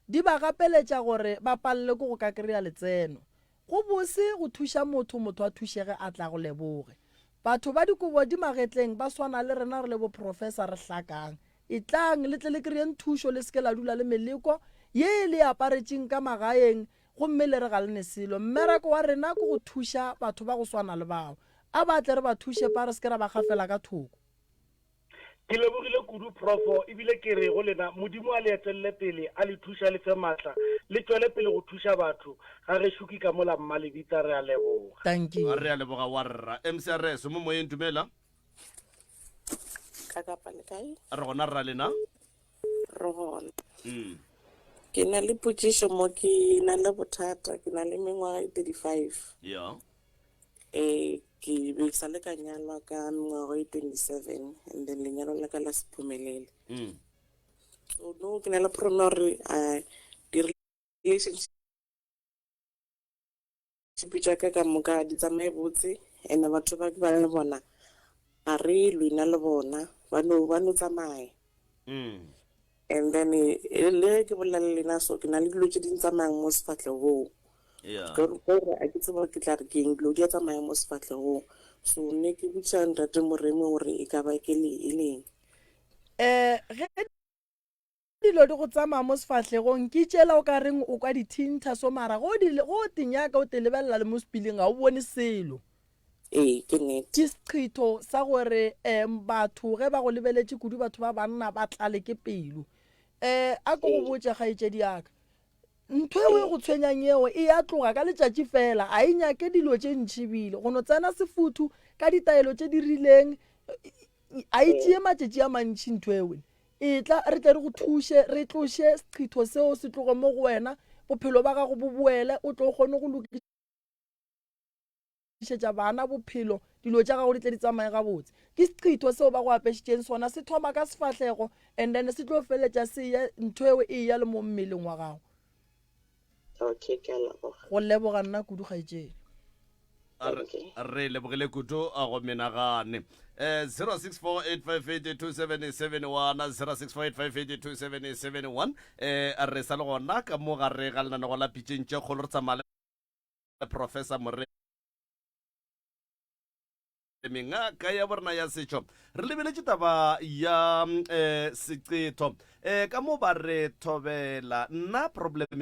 di ba gapeletša gore ba palelwe ke go ka kry-a letseno. Go bose go thuša motho, motho a thušege a tla go leboge. Batho ba dikobo di magetleng ba swana le rena re le boprofesa re hlakang. Etlang le tle le kry-eng thušo le se ke la dula le meleko ye e le aparetšeng ka magaeng gomme le re ga le ne selo. Mmereko wa rena ke go thuša batho ba go swana le bao. A ba tle re ba thuše pa re se ke ra ba gafela ka thoko. Ke lebogile kudu Profo ebile ke re go lena Modimo a le etelele pele a le thuše a le fe maatla le tšwele pele go thuša batho ga gešo ke ka mola Mmalebitsa re a leboga. Dankie. Re a leboga warra. MCRS o mo moyeng dumela. Ka kapa le kae? Re gona rra lena. Re gona. Mm. Ke na le potšišo mo ke na le bothata ke na le mengwaga e 35. Yeah. Eh ke be sa le ka nyalwa ka mengwaga e 27 and then lenyalo la ka la se phumelele. Mm. So no ke na le problem ya gore uh, di-relationship tša ka ka moka di tsamaye botse and batho ba ke ba le bona ga re lwe na le bona ba no ba no tsamaya. Mm. And then eh, le ge ke bolela le lena so ke na le dilo tše di ntsamayang mo sefahlegong. Yeah. Ka gore a ke tsebe gore ke tla re ke eng, dilo di a tsamaya mo sefahlegong. So ne ke botša ntate Moremi gore e ka ba ke le e leng. Eh, ge dilo di go tsamaya mo sefahlegong ke tšela o ka reng o kwa dithintha so mara go di go te nyaka o te lebelela le mo sepileng ga o bone selo. Ee, ke nnete. Ke seqhitho sa gore um batho ge ba go lebeletše kudu batho ba banna ba tlale ke pelo. Um a ko go botša kgaetšedi ya ka ntho eo e go tshwenyang eo e ya tloga ka letšatši fela a e nyake dilo tše ntši bile go no tsena sefuthu ka ditaelo tše di rileng a e tšee matšatši a mantši ntho eo Etla re tle re go thuše, re tloše seqhitho seo se tloge mo go wena, bophelo ba gago bo boele, o tle o kgone go lokišetša bana bophelo, dilo tša gago di tle di tsamaye gabotse. Ke seqhitho seo ba go apešitšeng sona, se thoma ka sefahlego and then se tlo feleletša se eya, ntho eo e eya le mo mmeleng wa gago. Okay, ke a leboga. Go leboga nna kudu kgaetšedi. Re lebogile kudu a go menagane. Eh, 0648582771 0648582771 eh re sa le gona ka mo gare ga lenanego la pitšeng tše kgolo re tsamaya le Professor Moremi ngaka ya borena ya setšo re lebeletše taba ya eh seqetho eh ka mo ba re thobela nna problem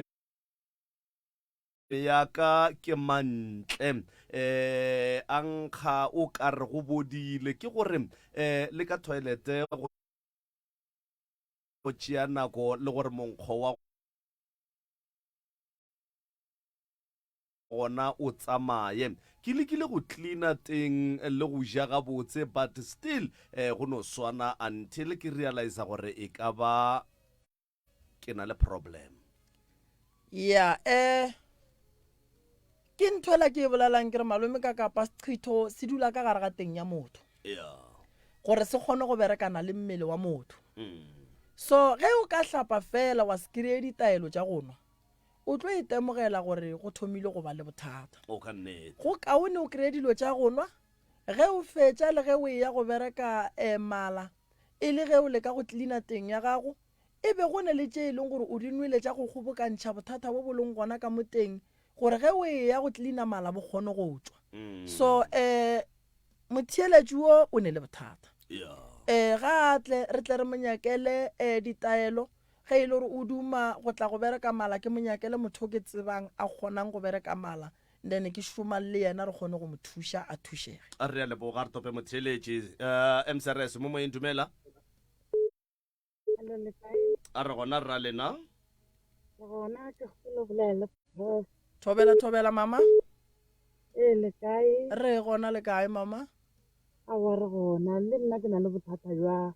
ya ka ke mantle eh a nkga o ka re go bodile ke gore eh le ka toilete go tšea nako le gore monkgo wa gona o tsamaye ke lekile go cleaner teng le go ja gabotse but still eh go no swana until ke realize gore e ka ba ke na le problem. Ya eh ke ntho ela ke e bolelang ke re malome ka kapa seqhitho se dula ka gare ga teng ya motho Ya. gore se kgone go berekana le mmele wa motho Mm. so ge o ka hlapa fela wa se kry-e ditaelo tša go nwa o tlo itemogela gore go thomile go ba le bothata O ka nnete. go kaone o kry-e dilo tša go nwa ge o fetša le ge o eya go bereka um mala e le ge o leka go cleaner teng ya gago E be go ne le tše e leng gore o di nwele tša go kgobokantšha bothata bo bo leng gona ka mo teng gore ge o eya go tlelina mala bo kgone go tšwa. So um motheeletši wo o ne le bothata. Um ga a tle re tle re mo nyakele um ditaelo ge e le gore o duma go tla go bereka mala ke mo nyakele motho o ke tsebang a kgonang go bereka mala then ke šoma le yena re kgone go mo thuša a thušege. Re a leboga re tope motheeletši. Um MCRS mo moyeng dumela. Hello, le kae? A re gona rra lena. Re gona ke kgopela go bolela le prof. Thobela thobela mama. Ee le kae? Re gona le kae mama? Aowa re gona le nna ke na le bothata bja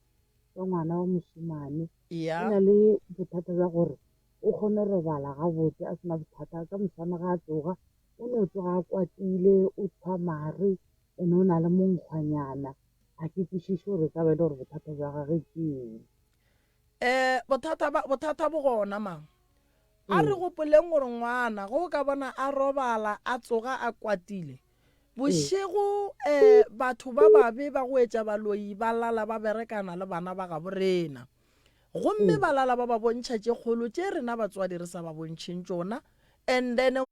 bja ngwana wa mošemane. Ya. O na le bothata bja gore o kgone go robala gabotse a sena bothata ka moswana ga a tsoga o no tsoga a kwatile o tshwa mare and o na le monkgwanyana. Ga ke kwešiše gore e ka ba e le gore bothata bja gagwe ke eng. Um bothata ba, bothata bo gona mang? A re gopoleng gore ngwana ge o ka bona a robala a tsoga a kwatile, bošego um batho ba babe ba go etša baloi ba lala ba berekana le bana ba gabo rena. Gomme ba lala ba ba bontšha tše kgolo tše rena batswadi re sa ba bontšheng tšona and then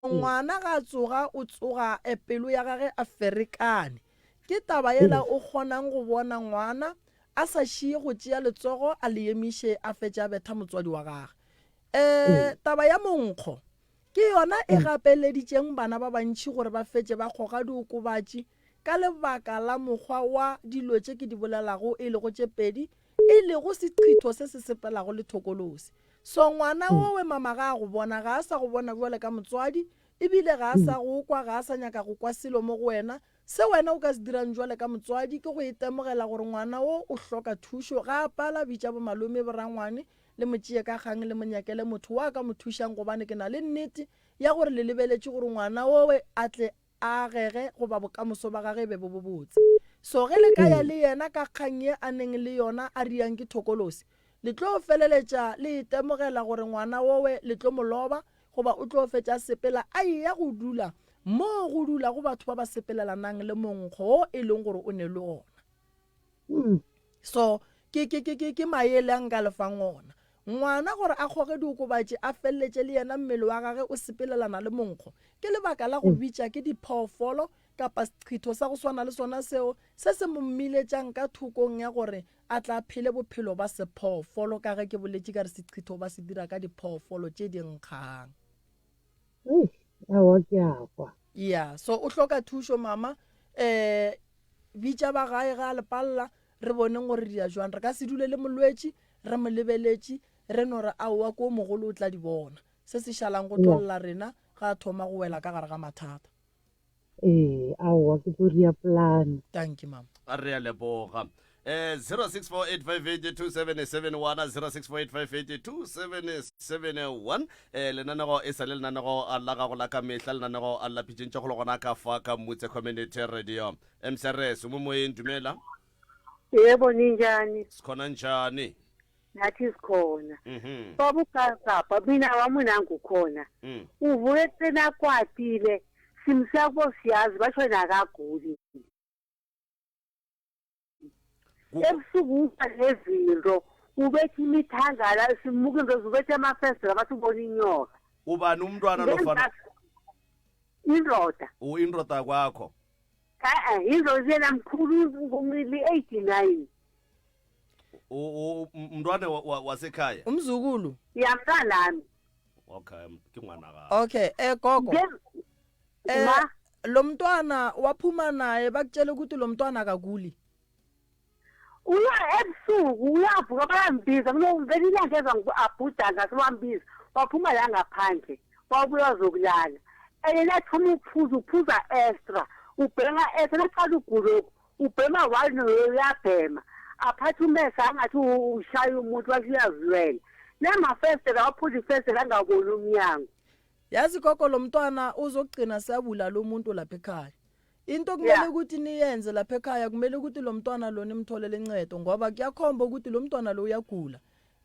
Ngwana ga a tsoga o tsoga pelo ya gage a ferekane. Ke taba yela o kgonang go bona ngwana a sa šie go tšea letsogo a le emiše a fetše a betha motswadi wa gage. Um taba ya monkgo ke yona e gapeleditšeng bana ba bantši gore ba fetše ba kgoga diokobatši ka lebaka la mokgwa wa dilo tše ke di bolelago e lego tše pedi e lego seqhitho se se sepelago le thokolosi. So ngwana wowe mama ga a go bona, ga a sa go bona bjale ka motswadi, ebile ga a sa go kwa, ga a sa nyaka go kwa selo mo go wena. Se wena o ka se dirang bjale ka motswadi ke go itemogela gore ngwana wo o hloka thušo. Ga a pala, bitša bomalome, borangwane, le mo tšee ka kgang le mo nyakele motho wa ka mo thušang gobane ke na le nnete ya gore le lebeletše gore ngwana wowe a tle a agege goba bokamoso ba gage e be bo bobotse. So ge le ka ya le yena ka kgang ye a neng le yona a riang ke thokolosi, le tlo feleletša le itemogela gore ngwana wowe le tlo mo loba goba o tlo fetša a sepela a eya go dula moo go dulago batho ba ba sepelelanang le monkgo wo e leng gore o ne le ona. So ke, ke, ke, ke, ke maele a nka le fang ona. Ngwana gore a kgoge diokobatši a feleletše le yena mmele wa gage o sepelelana le monkgo, ke lebaka la go bitša ke diphoofolo kapa seqhitho sa go swana le sona seo se se mo mmiletšang ka thokong ya gore a tla phele bophelo ba sephoofolo ka ge ke boletše ka re seqhitho ba se dira ka diphoofolo tše di nkgang. Eish, aowa ke a kwa. Ya, so o hloka thušo mama. Eh, bitša ba gae ga a le palla, re boneng gore re dira jwang. Re ka se dule le molwetši. re mo lebeletše re no re aowa ko mogolo o tla di bona. Se se šalang go tlo lla rena ga a thoma go wela ka gare ga mathata. Ee, aowa ke tlo ria plan. Dankie mama. A re a leboga. Eh 0648582771 0648582771 eh lenanego e sa le lenanego la gago la ka mehla lenanego la pitšeng tša go le gona ka fa ka Mutse Community Radio. MCRS o mo moyeng dumela. Yebo ninjani? Sikhona njani? Nathi sikhona. Mhm. Baba uKakapa mina wami nangu khona. Mm. Uvuke ekuseni akwatile simsiya kubo siyazi basho yena akaguli. Ebusuku uba nezinto ubetha imithangala simuka into ubetha amafesdela bathi ubona inyoka. Ubani umntwana nofana Indoda. U indoda kwakho? E-e indoda yena mkhulu ngumili 89. Umntwana wasekhaya? Umzukulu. Ya mntanami. Okay, ke ngwana ga. Okay, eh gogo. Eh lo mntwana waphuma naye bakutshela ukuthi lo mntwana akaguli. Uya ebusuku uyavuka bayambiza ngivele ilanga eza abhuda ngaso wambiza waphuma la ngaphandle wabuya wazokulala. And nathoma ukuphuza uphuza extra ubhema extra naqala ugulokhu ubhema one uyabhema aphathe umesa angathi ushaya umuntu wathi uyazilwela namafestela waphula ifestela angaboni umnyango. Yazi gogo lo mntwana uzogcina siyabulala umuntu lapha ekhaya. Into kumele ukuthi niyenze lapha ekhaya kumele ukuthi lo mntwana lo nimtholele incedo ngoba kuyakhomba ukuthi lo mntwana lo uyagula.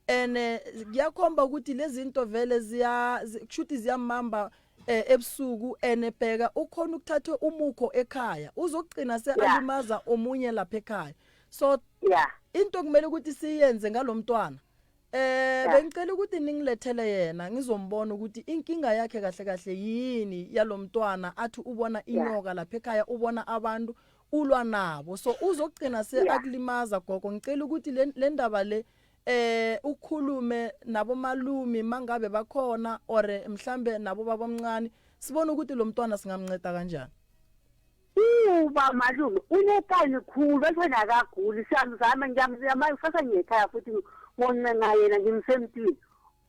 Ene kuyakhomba ukuthi lezi zinto vele ziya kushuthi ziyamamba eh, ebusuku ene bheka ukhona ukuthatha umukho ekhaya uzogcina sealimaza omunye lapha ekhaya. So into kumele ukuthi siyenze ngalomntwana Eh bengicela ukuthi ningilethele yena ngizombona ukuthi inkinga yakhe kahle kahle yini yalomntwana athi ubona inyoka lapha ekhaya ubona abantu ulwa nabo so uzogcina se akulimaza gogo ngicela ukuthi le ndaba le eh ukhulume nabo malumi mangabe bakhona or mhlambe nabo babomncane sibone ukuthi lo mntwana singamnceda kanjani. Uba malume unekani khulu basho nakaguli siyamzama ngiyamzama kusasa ngiyekhaya futhi ngoncenga yena ngimsemntwini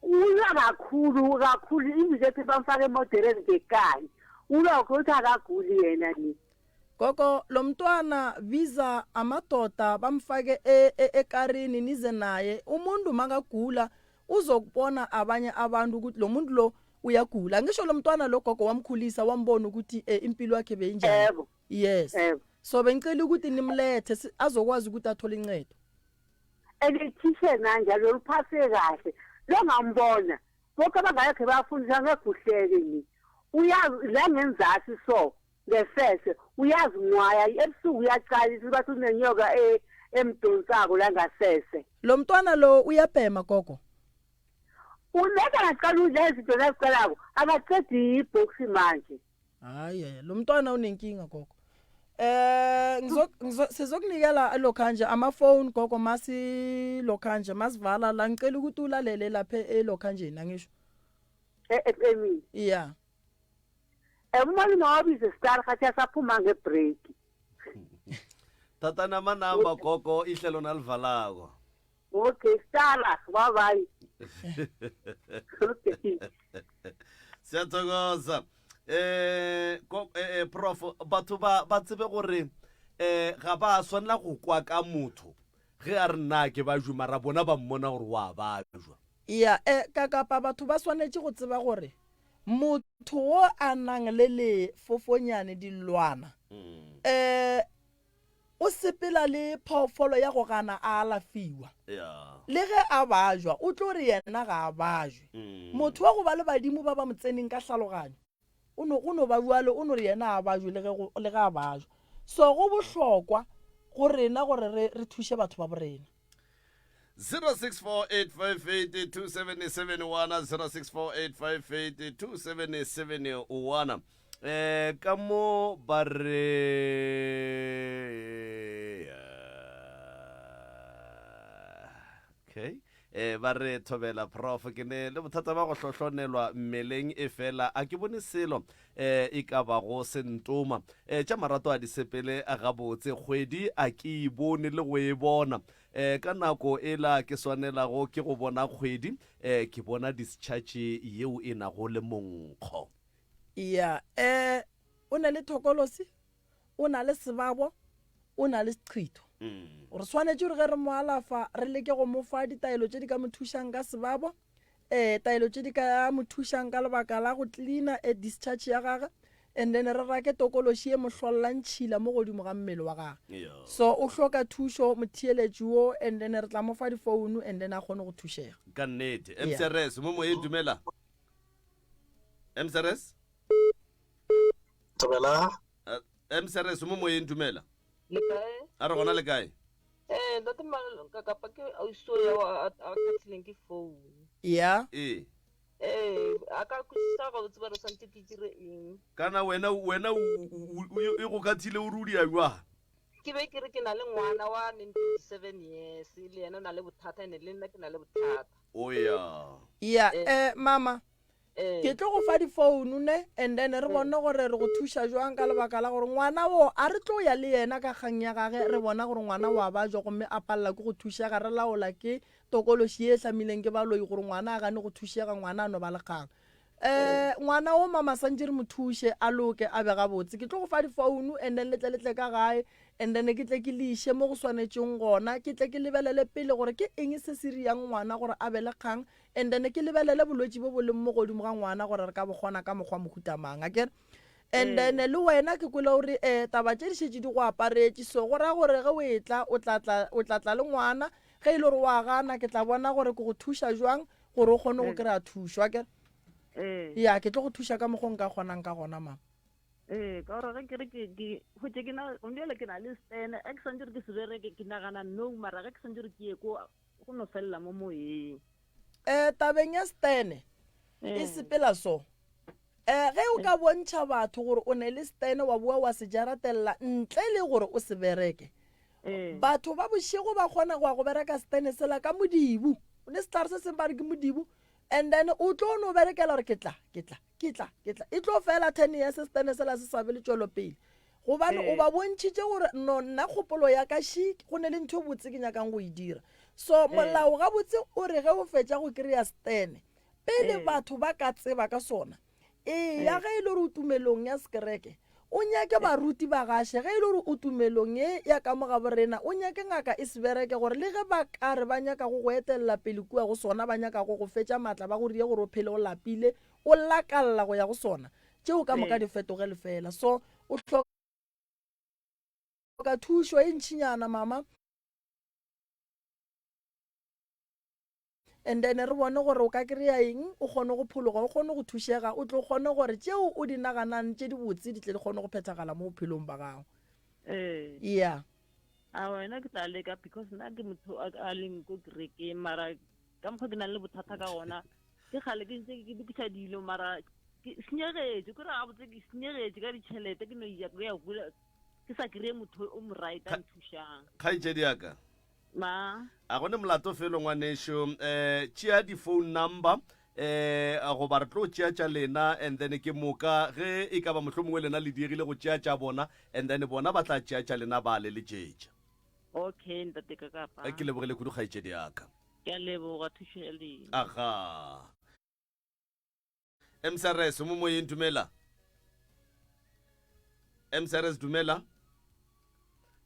ulwa kakhulu kakhulu imbizo ethi bamfake emodereni ngekani ulwa ukuthi akaguli yena ni. Gogo lo mntwana biza amadoda bamfake e, e, ekarini nize naye umuntu makagula uzokubona abanye abantu ukuthi lo muntu lo uyagula ngisho lo mntwana lo gogo wamkhulisa wambona ukuthi eh, impilo yakhe beyinjani Yebo. yes Yebo. so bengicela ukuthi nimlethe si- azokwazi ukuthi athole incedo elithishe nanjalo luphase kahle longambona bonke abangayakhe bayafundisa ngeke uhleke ni uyazi la ngenzasi so ngesese uyazinwaya ebusuku uyaqalisa bathi unenyoka e, emdonsako la ngasese lo mntwana lo uyabhema gogo Uleka ngaqala udla izinto naziqalako akaqedi ibhoksi manje. Hayi lo mntwana unenkinga gogo. Eh ngizo sizokunikela lokhanje ama phone gogo masi lokhanje masivala la ngicela ukuthi ulalele lapha elokhanjeni angisho. E-FM. Yeah. Eh umalume wabize star khathi asaphuma ngebreak. Thatha namanamba gogo ihlelo nalivalako. Okay, stara, bye bye. Okay. Siyathokoza. Eh ko eh, eh, prof batho ba ba tsebe gore eh ga ba swanela go kwa ka motho ge a re nna ke ba jwe mara bona ba mmona gore wa ba jwa. Ya eh ka kapa batho ba swanetše go tseba gore motho wo a nang le lefofonyane dilwana eh O sepela le phoofolo ya go gana a alafiwa. Le ge a bajwa, o tlo re yena ga a bajwe. Motho wa go ba le badimo ba ba mo tseneng ka hlaloganyo, o no, go no ba bjalo, o no re yena a bajwe le ge go, le ge a bajwa. So go bohlokwa go rena gore re, re thuše batho ba borena. 0648582771 0648582771 eh ka mo ba re okay. Um ba re thobela prof ke ne le bothata ba go hlohlonelwa mmeleng e fela a ke bone selo um e ka bago sentoma. Um tša marato a di sepele gabotse kgwedi a ke e bone le go e bona. Um ka nako ela ke swanelago ke go bona kgwedi um ke bona discharge yeo e nago le monkgo. Ya um o ne le thokolosi o na le sebabo, o na le seqhitho. Re swanetše gore ge re mo alafa re leke go mo fa ditaelo tše di ka mo thušang ka sebabo, um taelo tše di ka mo thušang ka lebaka la go cleaner a discharge ya gage and then re rake tokološi e mo hlollang tšhila mo godimo ga mmele wa gage. So o hloka thušo motheeletši wo and then re tla mo fa difounu and then a kgone go thušega. Ka nnete. MCRS, mo moyeng dumela. MCRS? Thobela. Uh, MCRS mo moyeng dumela. Le kae? A re gona le kae? Eh, ntate Malonka kapa ke ausi ya a a khatlileng ke phone. Ya. Ee. Eh, a ka kwisisa ga botse ba re swantse ke dire eng. Kana wena wena e go kathile o re o dia jwang? Ke be ke re ke na le ngwana wa neng 27 years le yena o na le bothata ene le nna ke na le bothata. O ya. Ya, eh mama Ke tlo go fa difounu ne and then re bone gore re go thuša jwang ka lebaka la gore ngwana wo a re tlo ya le yena ka kgang ya gage re bona gore ngwana wa bajwa gomme a palela ke go thušega re laola ke tokološi ye e hlamileng ke baloi gore ngwana a gane go thušega ngwana a no ba le kgang. Um ngwana wo mama santše re mo thuše a loke a be gabotse. Ke tlo go fa difounu and then le tle le tle ka gae and then ke tle ke le iše mo go swanetšeng gona ke tle ke lebelele pele gore ke eng se se riang ngwana gore a be le kgang And then ke lebelele bolwetši bo bo leng mo godimo ga ngwana gore re ka bo kgona ka mokgwa mohuta mang, akere? And then le wena ke kwele o re eh taba tše di šetše di go aparetše, so go ra gore ge o etla o tla tla o tla tla le ngwana, ge e le gore wa gana ke tla bona gore ke go thuša jwang gore o kgone go kry-a thušo, akere? Ya, ke tlo go thuša ka mokgwa o nka kgonang ka gona, mama. Ee, ka gore ge ke re ke ke hwetše ke na gone bjale ke na le stene, ge ke swantše gore ke se bereke ke nagana no, mara ge ke swantše gore ke ye ko go no felela mo moyeng. Um tabeng ya stene e sepela so. Um ge o ka bontšha batho gore o ne le stene wa boa wa se jaratelela ntle le gore o se bereke, batho ba bošego ba kgona go ya go bereka stene sela ka modibu. O ne sehlare se sengwe ba re ke modibu and then o tlo no berekela gore ke tla, ke tla, ke tla, ke tla. E tlo fela ten years stene sela se sa be le tšwelopele. Gobane o ba bontšhitše gore no nna kgopolo ya ka še go ne le ntho e botse ke nyakang go e dira. So molao gabotse o re ge o fetša go kry-a stene, pele batho ba ka tseba ka sona, eya ge e le gore o tumelong ya sekereke, o nyake baruti ba gaše, ge e le gore o tumelong ye ya ka mo gabo rena, o nyake ngaka e se bereke gore le ge ba ka re ba nyaka go go etelela pele kua go sona, ba nyaka go go fetša matla ba go rie gore o phele o lapile, o lakalla go ya go sona, tšeo ka moka di fetoge lefeela. So o hloka thušo e ntšinyana mama and then re bone gore o ka kry-a eng o kgone go phologa o kgone go thušega o tlo kgone gore tšeo o di naganang tše dibotse di tle di kgone go phethagala mo bophelong ba gago. Ee. Yeah. A wena ke tla leka because nna ke motho a leng ko kerekeng mara ka mokgwa ke nang le bothata ka gona ke kgale ke ntse ke lokiša dilo mara ke senyegetše ko re gabotse ke senyegetše ka ditšhelete ke no ya ke ya kula ke sa kry-e motho o mo right a nthušang. Kgaetšedi ya ka. Ma. A go ne molato felo ngwanešo um tšea di-phone number um goba re tlo tšea tša lena and then ke moka ge e ka ba mohlomongwe lena le diegile go tšea tša bona and then bona ba tla tšea tša lena ba le letšetša. Okay ntate Kakapa. Ke lebogile kudu kgaetšedi ya ka. Ke a leboga thušo ya lena. Aga. MCRS mo moyeng dumela. MCRS dumela.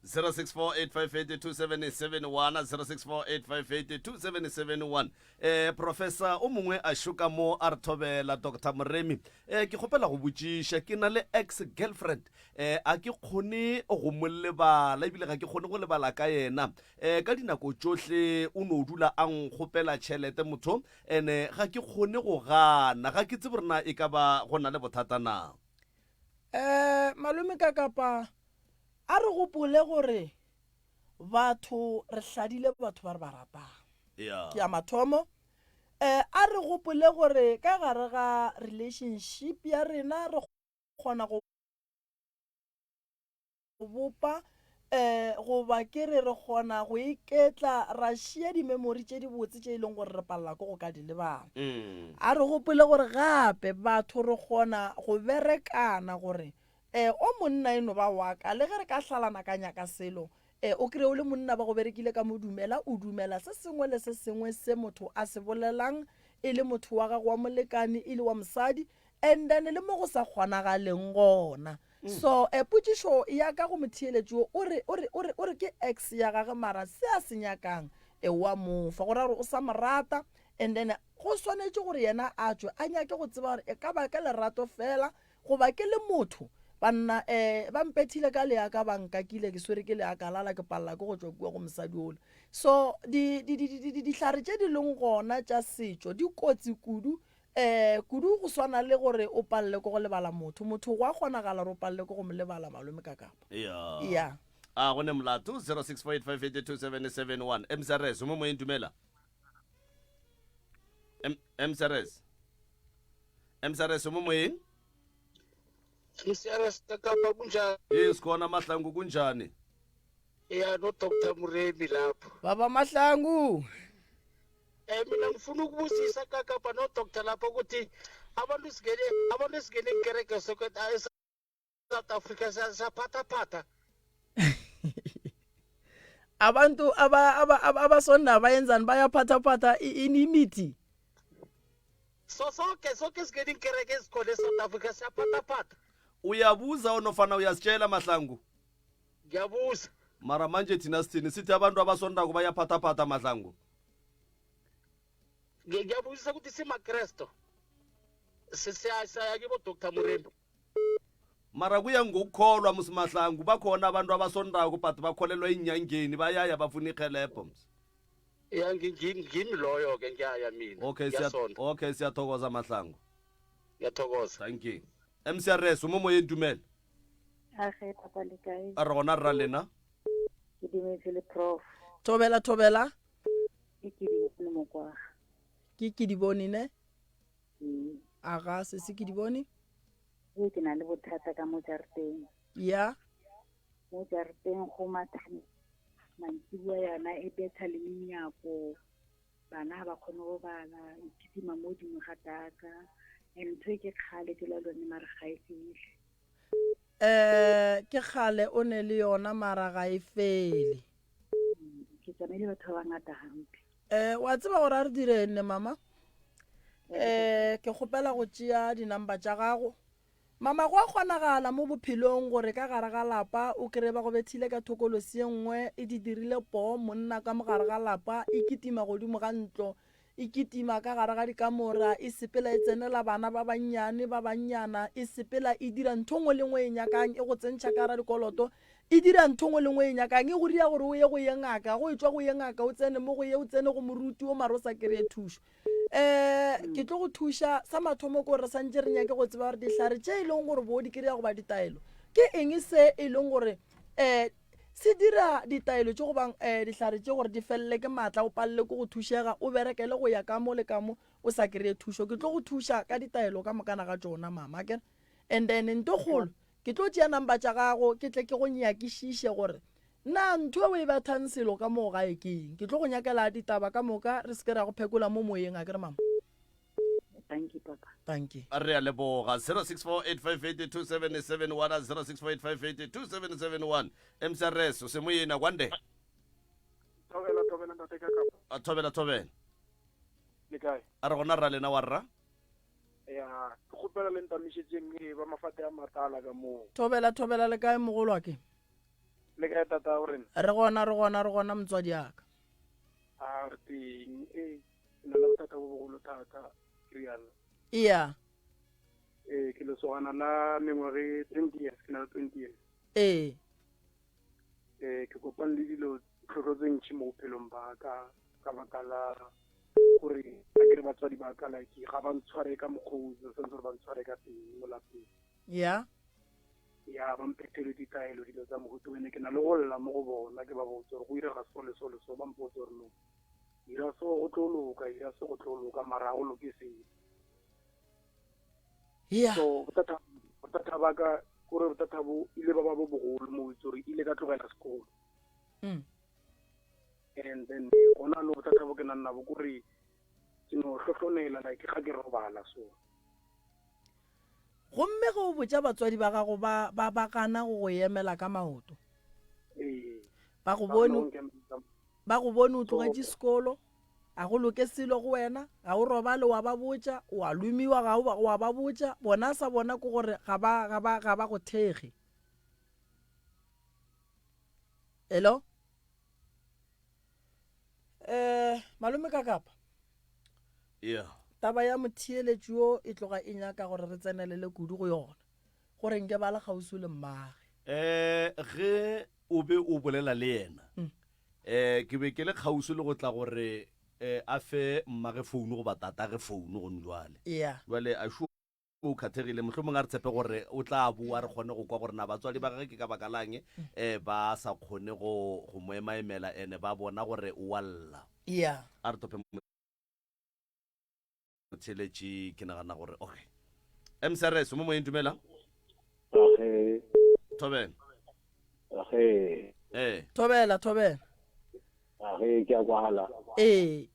0648582771 0648582771 eh professor o mongwe a šoka mo a re thobela Dr Moremi eh ke kgopela go botšiša ke na le ex girlfriend eh a ke kgone go mo lebala ebile ga ke kgone go lebala ka yena eh ka dinako tšohle o no dula a nkgopela tšhelete motho ene ga ke kgone go gana ga ke tsebe gore na e ka ba go na le bothata na. Eh malome ka kapa a re gopole gore batho re hladile batho ba re ba ratang. Yeah. Ke ya mathomo. Eh a re gopole gore ka gare ga relationship ya rena re kgona go bopa Um goba ke re re kgona go iketla ra šia dimemori tše dibotse tše e leng gore re palela ke go ka di lebala. A re gopole gore gape batho re kgona go berekana gore um o monna e no ba wa ka le ge re ka hlalana ka nyaka selo um o kry-e o le monna ba go berekile ka mo dumela o dumela se sengwe le se sengwe se motho a se bolelang e le motho wa gago wa molekane e le wa mosadi and then le mo go sa kgonagaleng gona. So eh, potšišo ya ka go motheeletši wo, o re, o re, o re, o re ke ex ya gage mara se a se nyakang e wa mo fa, go ra gore o sa mo rata and then go swanetše gore yena a tšwe a nyake go tseba gore e ka ba ka lerato fela goba ke le motho. Banna eh, ba mpethile ka leaka ba nkakile ke swere ke leaka lala ke palela ke go tšwa kua go mosadi ola. So di, di, di, di, di, dihlare tše di leng gona tša setšo di kotsi kudu Eh, kudu go swana le gore o palele ke go lebala motho. Motho gwa kgonagala gore o palele ke go mo lebala malome ka kapa. Ya. Ya. A go ne molato 0648582771 MCRS o mo moyeng dumela. M MCRS. MCRS o mo moyeng? MCRS ka kapa kunjani? Yes khona Mahlangu kunjani? Ya no Dr. Muremi lapho. Baba Mahlangu. Eh mina ngifuna ukubuzisa kakapa no doctor lapho ukuthi abantu singene abantu singene ikereke soke South Africa saphathaphatha abantu abasonda bayenzani bayaphathaphatha ini imithi so soke soke singene ikereke ezikhona eSouth Africa siyaphathaphatha uyabuza nofana uyasitshela mahlangu ngiyabuza mara manje thina sithini sithi abantu abasondako bayaphathaphatha mahlangu Ngiyabuzisa ukuthi simakresto siyaya kibo Dr Murembi mara kuya ngokukholwa musimahlangu bakhona abantu abasondako but bakholelwa inyangeni bayaya bafuna ihelebho ms ya ngimi loyo ke ngiyaya mina okay okay siyathokoza mahlangu ngiyathokoza thank you mcrs umomoyeni dumela Age papa le kae? A re gona rra lena. Ke dumetse le prof. Thobela thobela. Ke ke di bone mokwaga. Ke ke di bone ne? Mm. A ga se se ke di bone? Ee ke na le bothata ka mo jarateng. Ya. Mo jarateng go matha mantsiboa yana e betha le menyako. Bana ga ba kgone go bala, e kitima mo godimo ga taka. And ntho e ke kgale ke lwa le yone mara ga e fele. Eh, ke kgale o ne le yona mara ga e fele. Ke tsamaile batho ba bangata gampe. Eh, wa tseba gore a re direng ne mama? Eh, ke kgopela go tšea di-number tša gago. Mama, go a kgonagala mo bophelong gore ka gare ga lapa o kry-e ba go bethile ka thokolosi ye nngwe e di dirile poo monna ka mo gare ga lapa e kitima godimo ga ntlo e kitima ka gare ga dikamora, e sepela e tsenela bana ba bannyane ba bannyana, e sepela e dira ntho nngwe le nngwe e nyakang, e go tsentšha ka gara dikoloto, e dira ntho nngwe le nngwe e nyakang, e go ria gore o ye go ye ngaka, go etšwa go ye ngaka o tsene mo go ye o tsene go moruti o mara o sa kry-e thušo. Um ke tlo go thuša sa mathomo ke gore re santše re nyake go tseba gore dihlare tše e leng gore bo di kry-a goba ditaelo ke eng se e leng gore um Se dira ditaelo tše goba dihlare tše gore di felele ke maatla, o palele ke go thušega, o berekele go ya ka mo le ka mo o sa kry-e thušo. Ke tlo go thuša ka ditaelo ka mokana ga tšona mama akere. And then nto kgolo ke tlo tšea number tša gago ke tle ke go nyakišiše gore na ntho e o e bethang selo ka moo gae ke eng. Ke tlo go nyakela ditaba ka moka re se ke ra go phekola mo moyeng akere mama. Thank you, Papa. Thank you. Re a leboga 0648582771 0648582771 MCRS o se moyena kwande Thobela thobela ntate ka kapa. a thobela thobela Le kae? a re gona rra lena wa rra Ya, ke kgopela le ntamišetseng e ba mafate a matala ka moo. Thobela thobela le kae mogolwake? Le kae tata o rena? Re gona re gona re gona motswadi aka. A re teng e ke na le bothata bo bogolo thata ke rialo. Iya. Ee, ke lesogana la mengwage 20 years, ke na le 20 years. Ee. Ee, ke kopane le dilo tlhotlho tse ntši mo bophelong ba ka ka baka la gore a kere batswadi ba ka like ga ba ntshware ka mokgwa o santse gore ba ntshware ka teng mo lapeng. Ya. Ya ba mphethele ditaelo dilo tsa mohuta ene ke na le go lla mo go bona ke ba botse gore go irega so le so le so ba mpotse gore no ira so go tlo loka ira so go tlo loka mara ga go loke selo. Yeah. So bothata bothata ba ka Kore bothata bo ile ba ba bo bogolo mo itse gore ile ka tlogela sekolo. Mm. And then gona no bothata bo ke nang nabo kore ke no hlohlonela like ga ke robala so. Gomme ge o botša batswadi ba gago ba ba ba gana go go emela ka maoto. Ee. Ba go bone ba go bone o tlogetše sekolo, a go loke selo go wena, ga o robale wa ba botša, o a lomiwa ga o wa ba botša, bona sa bona ke gore ga ba ga ba ga ba go thekge. Hello? Eh, malome ka kapa. Yeah. Taba ya motheeletši yo e tloga e nyaka gore re tsenelele kudu go yona, gore nke ba le kgauswi le mmage. Eh, ge o be o bolela le yena, mm. eh, ke be ke le kgauswi le go tla gore eh, a fe mmage founu goba tatage founu gone jwale. Yeah. Jwale a sho o khathegile mohlomong a re tshepe gore o tla boa re kgone go kwa gore na batswadi ba gage ke ka baka lang um ba sa kgone go go mo emaemela ene ba bona gore o wa lla. Yeah. A re tope motheeletši ke nagana gore okay. MCRS mo moyeng dumela. Age. Thobela. Age. Ee. Thobela, thobela. Age ke a kwagala. Ee.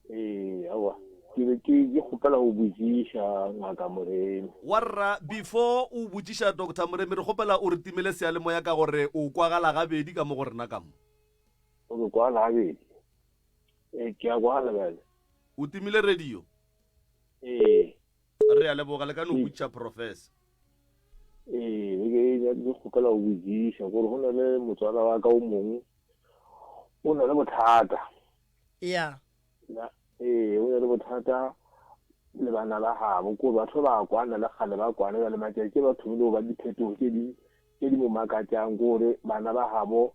Ee, aowa. Ke be ke ke kgopela go botšiša Ngaka Moremi. Warra, before o botšiša Doctor Moremi, re kgopela o re timele seyalemoya ka gore o kwagala gabedi ka mo go rena ka mo. O ke kwagala gabedi? Ee, ke a kwagala bjale. O timile radio? Ee. Re a leboga, le ka no botšiša Professor. Ee, be ke ke kgopela go botšiša gore go na le motswala wa ka o mongwe o na le bothata. Ya. Na, ee, o na le bothata le bana ba gabo, ko batho ba kwana le kgale ba kwana, bjale matšatši ba thomile go ba diphetogo tše di tše di mo makatšang, ko gore bana ba gabo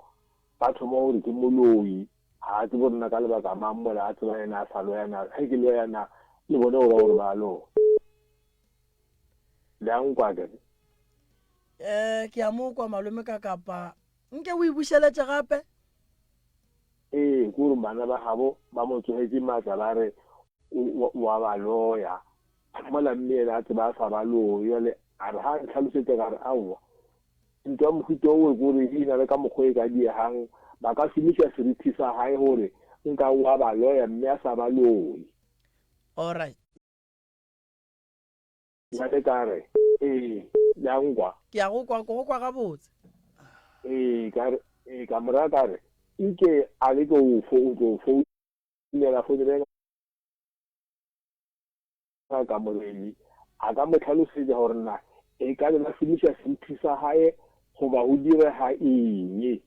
ba thoma gore ke moloi, ga a tsebe gore na ka lebaka mang mola a tseba yena a sa loyana, ge ke loyana le bone go ra gore ba loya. Le a nkwa akere? Eh, ke a mo kwa malome ka kapa nke o e bušeletše gape. Ee, ke gore bana ba gabo ba mo tsogetše maatla ba re o a ba loya, mola mme yena a tseba a sa ba loye. Bjale a re ga a ntlhalosetša ka re aowa, ntwa ya mohuta owe ke gore e na le ka mokgwa e ka diegang, ba ka šomiša seriti sa gae gore nka o a ba loya mme a sa ba loye. Alright. Bjale ka re, Ee, le a nkwa? Ke a go kwa, ke go kwa gabotse. Ee, ka re, ee, ka mo raya ka re, Nke a leke go fo, o tlo founela, founela ngaka Moremi, a ka mo hlalosetša gore na e ka be ba šomiša seriti sa gae goba go direga eng.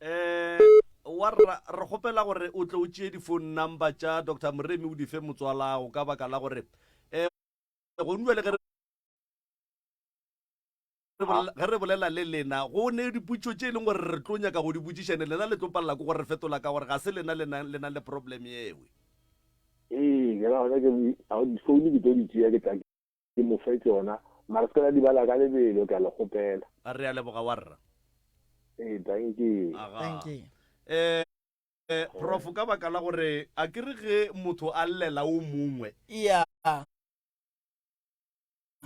Eh, warra, re kgopela gore o tle o tšee di-phone number tša Doctor Moremi o di fe motswalago ka baka la gore eh, gonu bjale ge re ge re bolela le lena go ne dipotšišo tše e leng gore re tlo nyaka go di botšiša ne lena le tlo palela ke gore re fetola ka gore ga se lena le nang le nang le problem yewe. Ee, ke ra gona ke di-phone ke tlo di tšea ke tla Ke mo fe tšona. Mara se ka la di bala ka lebelo, ke a le kgopela. Re a leboga warra. Ee, dankie. Aga. Dankie. Eh, Prof, ka baka la gore a ke re ge motho a llela o mongwe. Yeah.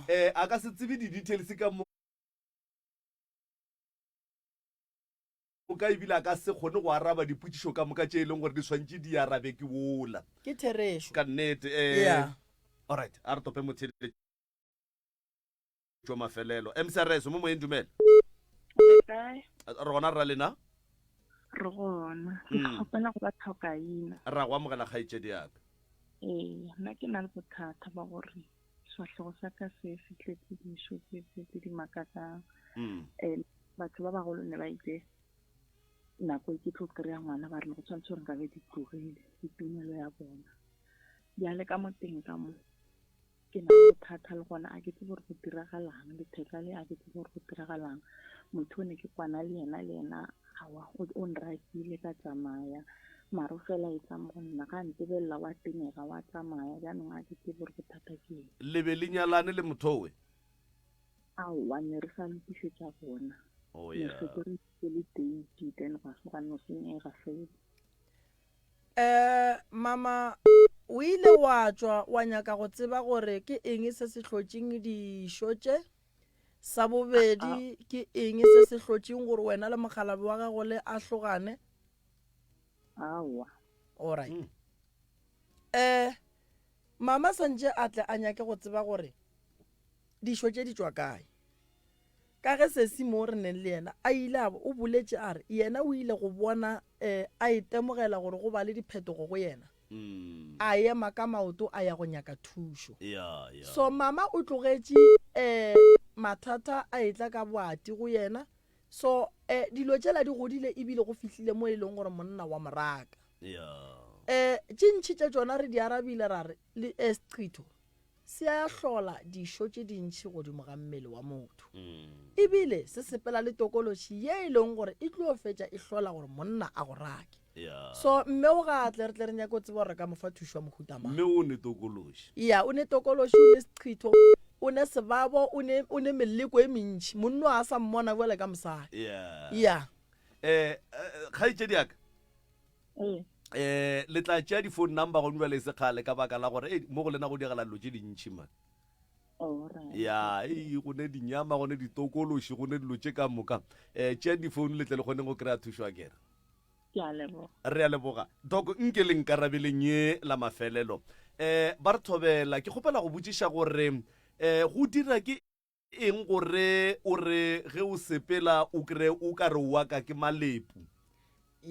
Eh, a ka se tsebe di-details ka moka ebile a ka se kgone go araba dipotšišo ka moka tše e leng gore di swantše di arabe ke wola. Ke therešo. Ka nnete. Eh, Yeah. Alright, a re tope motheeletši wa mafelelo. MCRS, mo moyeng dumela. Le kae? Re gona rra lena? Re gona. Ke Mm. kgopela go ba tlhokaina. Ra go amogela kgaetšedi ya ka. Ee, nna ke na le bothata ba gore sefahlego sa ka se se tletse dišo tse tse tse di makatsang. Mm. And batho ba bagolo ne ba itse nako e ke tlo kry-a ngwana ba re ne go tshwanetse gore nkabe di tlogile ke tumelo ya bona. Bjale ka mo teng ka mo ke na le bothata le gona a ke tsebe gore go diragalang letheka le a ke tsebe gore go diragalang motho o ne ke kwana le yena le yena aowa o nrakile ka tsamaya mare o fela e tla mo go nna ga ntebelela wa tenega wa tsamaya jaanong a ke tsebe gore bothata ke eng. Le be le nyalane le motho owe? Aowa ne re sa lokišetša gona Oh ne re yeah. šetše re itse le date then gwa gwa no senyega fela. Eh mama o ile wa tšwa wa nyaka go tseba gore ke eng se se hlotšeng dišo tše? Sa bobedi, ke eng se se hlotšeng gore wena le mokgalabje wa gago le ahlogane? Aowa. Alright. Mm. Eh, mama santše a tle a nyake go tseba gore dišo tše di tšwa kae. Ka ge sesi mo re neng le yena a ile a o boletše a re yena o ile go bona eh, a itemogela gore go ba le diphetogo go yena. Mm. A ema ka maoto a ya go nyaka thušo. Yeah, yeah. So mama o tlogetše eh, mathata a etla ka boati go yena. So eh, dilo tšela di godile ebile go fihlile mo e leng gore monna wa moraka. Yeah. Eh, tše ntši tša tšona re di arabile ra re le eh, seqhitho se a hlola dišo tše dintši godimo ga mmele wa motho. Mm. Ebile se sepela le tokološi ye e leng gore e tlo fetša e hlola gore monna a go rake. Yeah. So mme o ga tle re tle re nyake go tseba gore re ka mo fa thušo ya mohuta mang. Mme o ne tokološi. Ya, o ne tokološi, o ne seqhitho, o ne sebabo, o ne, o ne meleko e mentši. Monno a sa mmona bjale ka mosadi. Yeah. Ya. Eh, eh, kgaetšedi ya ka. Ee. Eh, le tla tšea di-phone number gone bjale e se kgale ka baka la gore eh, mo go lena go diragala dilo tše dintši man. Alright. Ya, ei, go ne dinyama, go ne ditokološi, go ne dilo tše ka moka. Eh, tšeang di-phone le tle le kgoneng go kry-a thušo a kere. Ke a leboga. Re a leboga. Doc, nke le nkarabeleng ye la mafelelo. Eh, ba re thobela, ke kgopela go botšiša gore eh, go dira ke eng gore o re ge o sepela o kry o ka re o wa ka ke malepu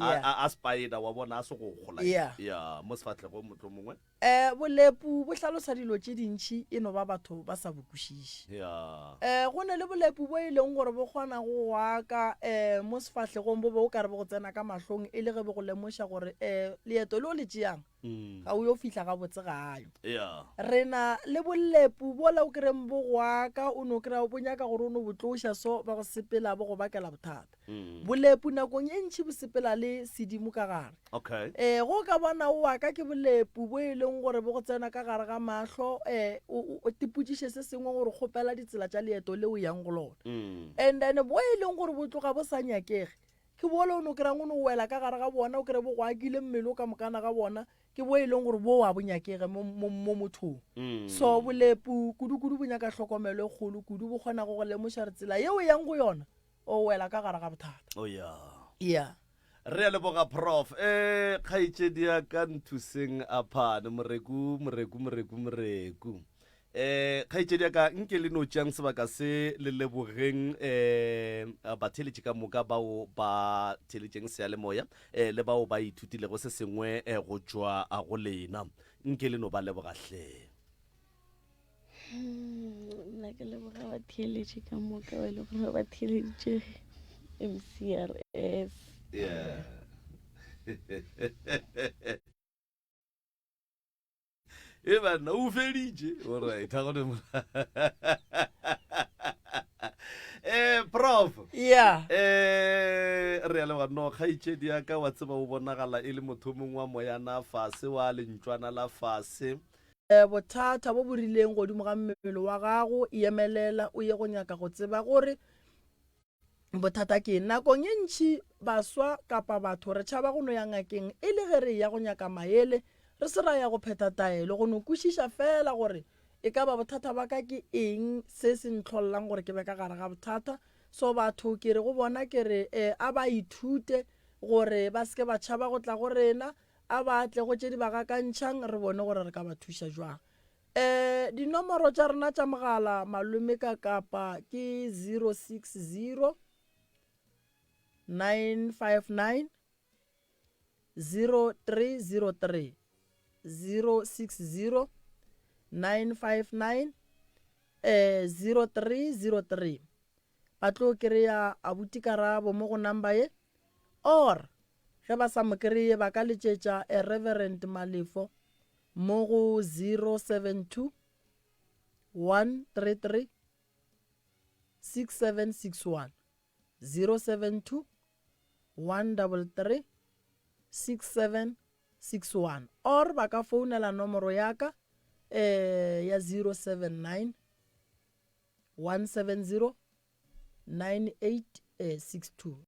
a, Yeah. a, a spider wa bona a segokgo like Yeah. ya mo sefahlegong mohlomongwe. Eh, bolepu bo hlalosa dilo tše dintši e no ba batho ba sa bo kwešiše. Ya. Eh, go ne le bolepu bo e leng gore bo kgona go go aka eh, mo sefahlegong bo be o ka re bo go tsena ka mahlong e le ge bo go lemoša gore eh, leeto le o le tšeang Mm. ga o yo fihla gabotse gae. Ya. Re na le bolepu bola o kry-eng bo go aka o no kry-a bo nyaka gore o no bo tloša so ba go sepela bo go bakela bothata. Mm. Bolepu nakong e ntši bo sepela le sedimo ka gare. Okay. Eh, go ka bona o wa ka ke bolepu bo e leng gore bo go tsena ka gare ga mahlo eh, o, o tipotšiše se sengwe gore kgopela ditsela tša leeto le o yang go lona. Mm. And then bo e leng gore bo tloga bo sa nyakege ke bole o no kry-ang o no wela ka gare ga bona o kry bo go akile mmele o ka mokana ga bona ke bo e leng gore bo wa bo nyakege mo, mo, mo mothong. Mm. So bolepu kudu-kudu bo nyaka tlhokomelo e kgolo kudu bo kgona go go lemoša re tsela yeo o yang go yona o wela ka gare ga bothata. Oh yeah. Yeah. Re a leboga Prof. Eh kgaetšedi ya ka Nthuseng Aphane Moreku Moreku Moreku Moreku. Eh kgaetšedi ya ka nke le no tšeang sebaka se le lebogeng eh batheeletši ka moka bao ba theeletšeng seyalemoya eh le bao ba ithutilego se sengwe eh go tšwa go lena. Nke le no ba leboga hle. Nna ke leboga batheeletši ka moka ba e le gore ba theeleditše MCRS. Yeah. E banna o feditše. Alright, ha gone mo. Eh prof. Yeah. Eh re a leboga no kgaetšedi ya ka wa tseba o bonagala e le motho o mongwe wa moyana fase wa lentšwana la fase. Bothata bo bo rileng godimo ga mmele wa gago, emelela o ye go nyaka go tseba gore bothata ke eng. Nakong e ntši baswa kapa batho re tšhaba go no ya ngakeng e le ge re eya go nyaka maele, re se ra ya go phetha taelo, go no kwešiša feela gore e ka ba bothata ba ka ke eng se se ntlhollang gore ke be ka gare ga bothata. So batho ke re go bona ke re a ba ithute gore ba se ke ba tšhaba go tla go rena, A ba tle go tše di ba gakantšhang re bone gore re ka ba thuša jwang. Um dinomoro tša rena tša mogala malome ka kapa ke 060 959 0303 060 959 eh 0303 ba tlo kry-a abuti Karabo mo go number ye or Ge ba sa mo kreye ba ka letšetša a Reverend Malefo mo go 072 133 6761, 072 133 6761, or ba ka founela nomoro ya ka eh, ya 079 170 9862.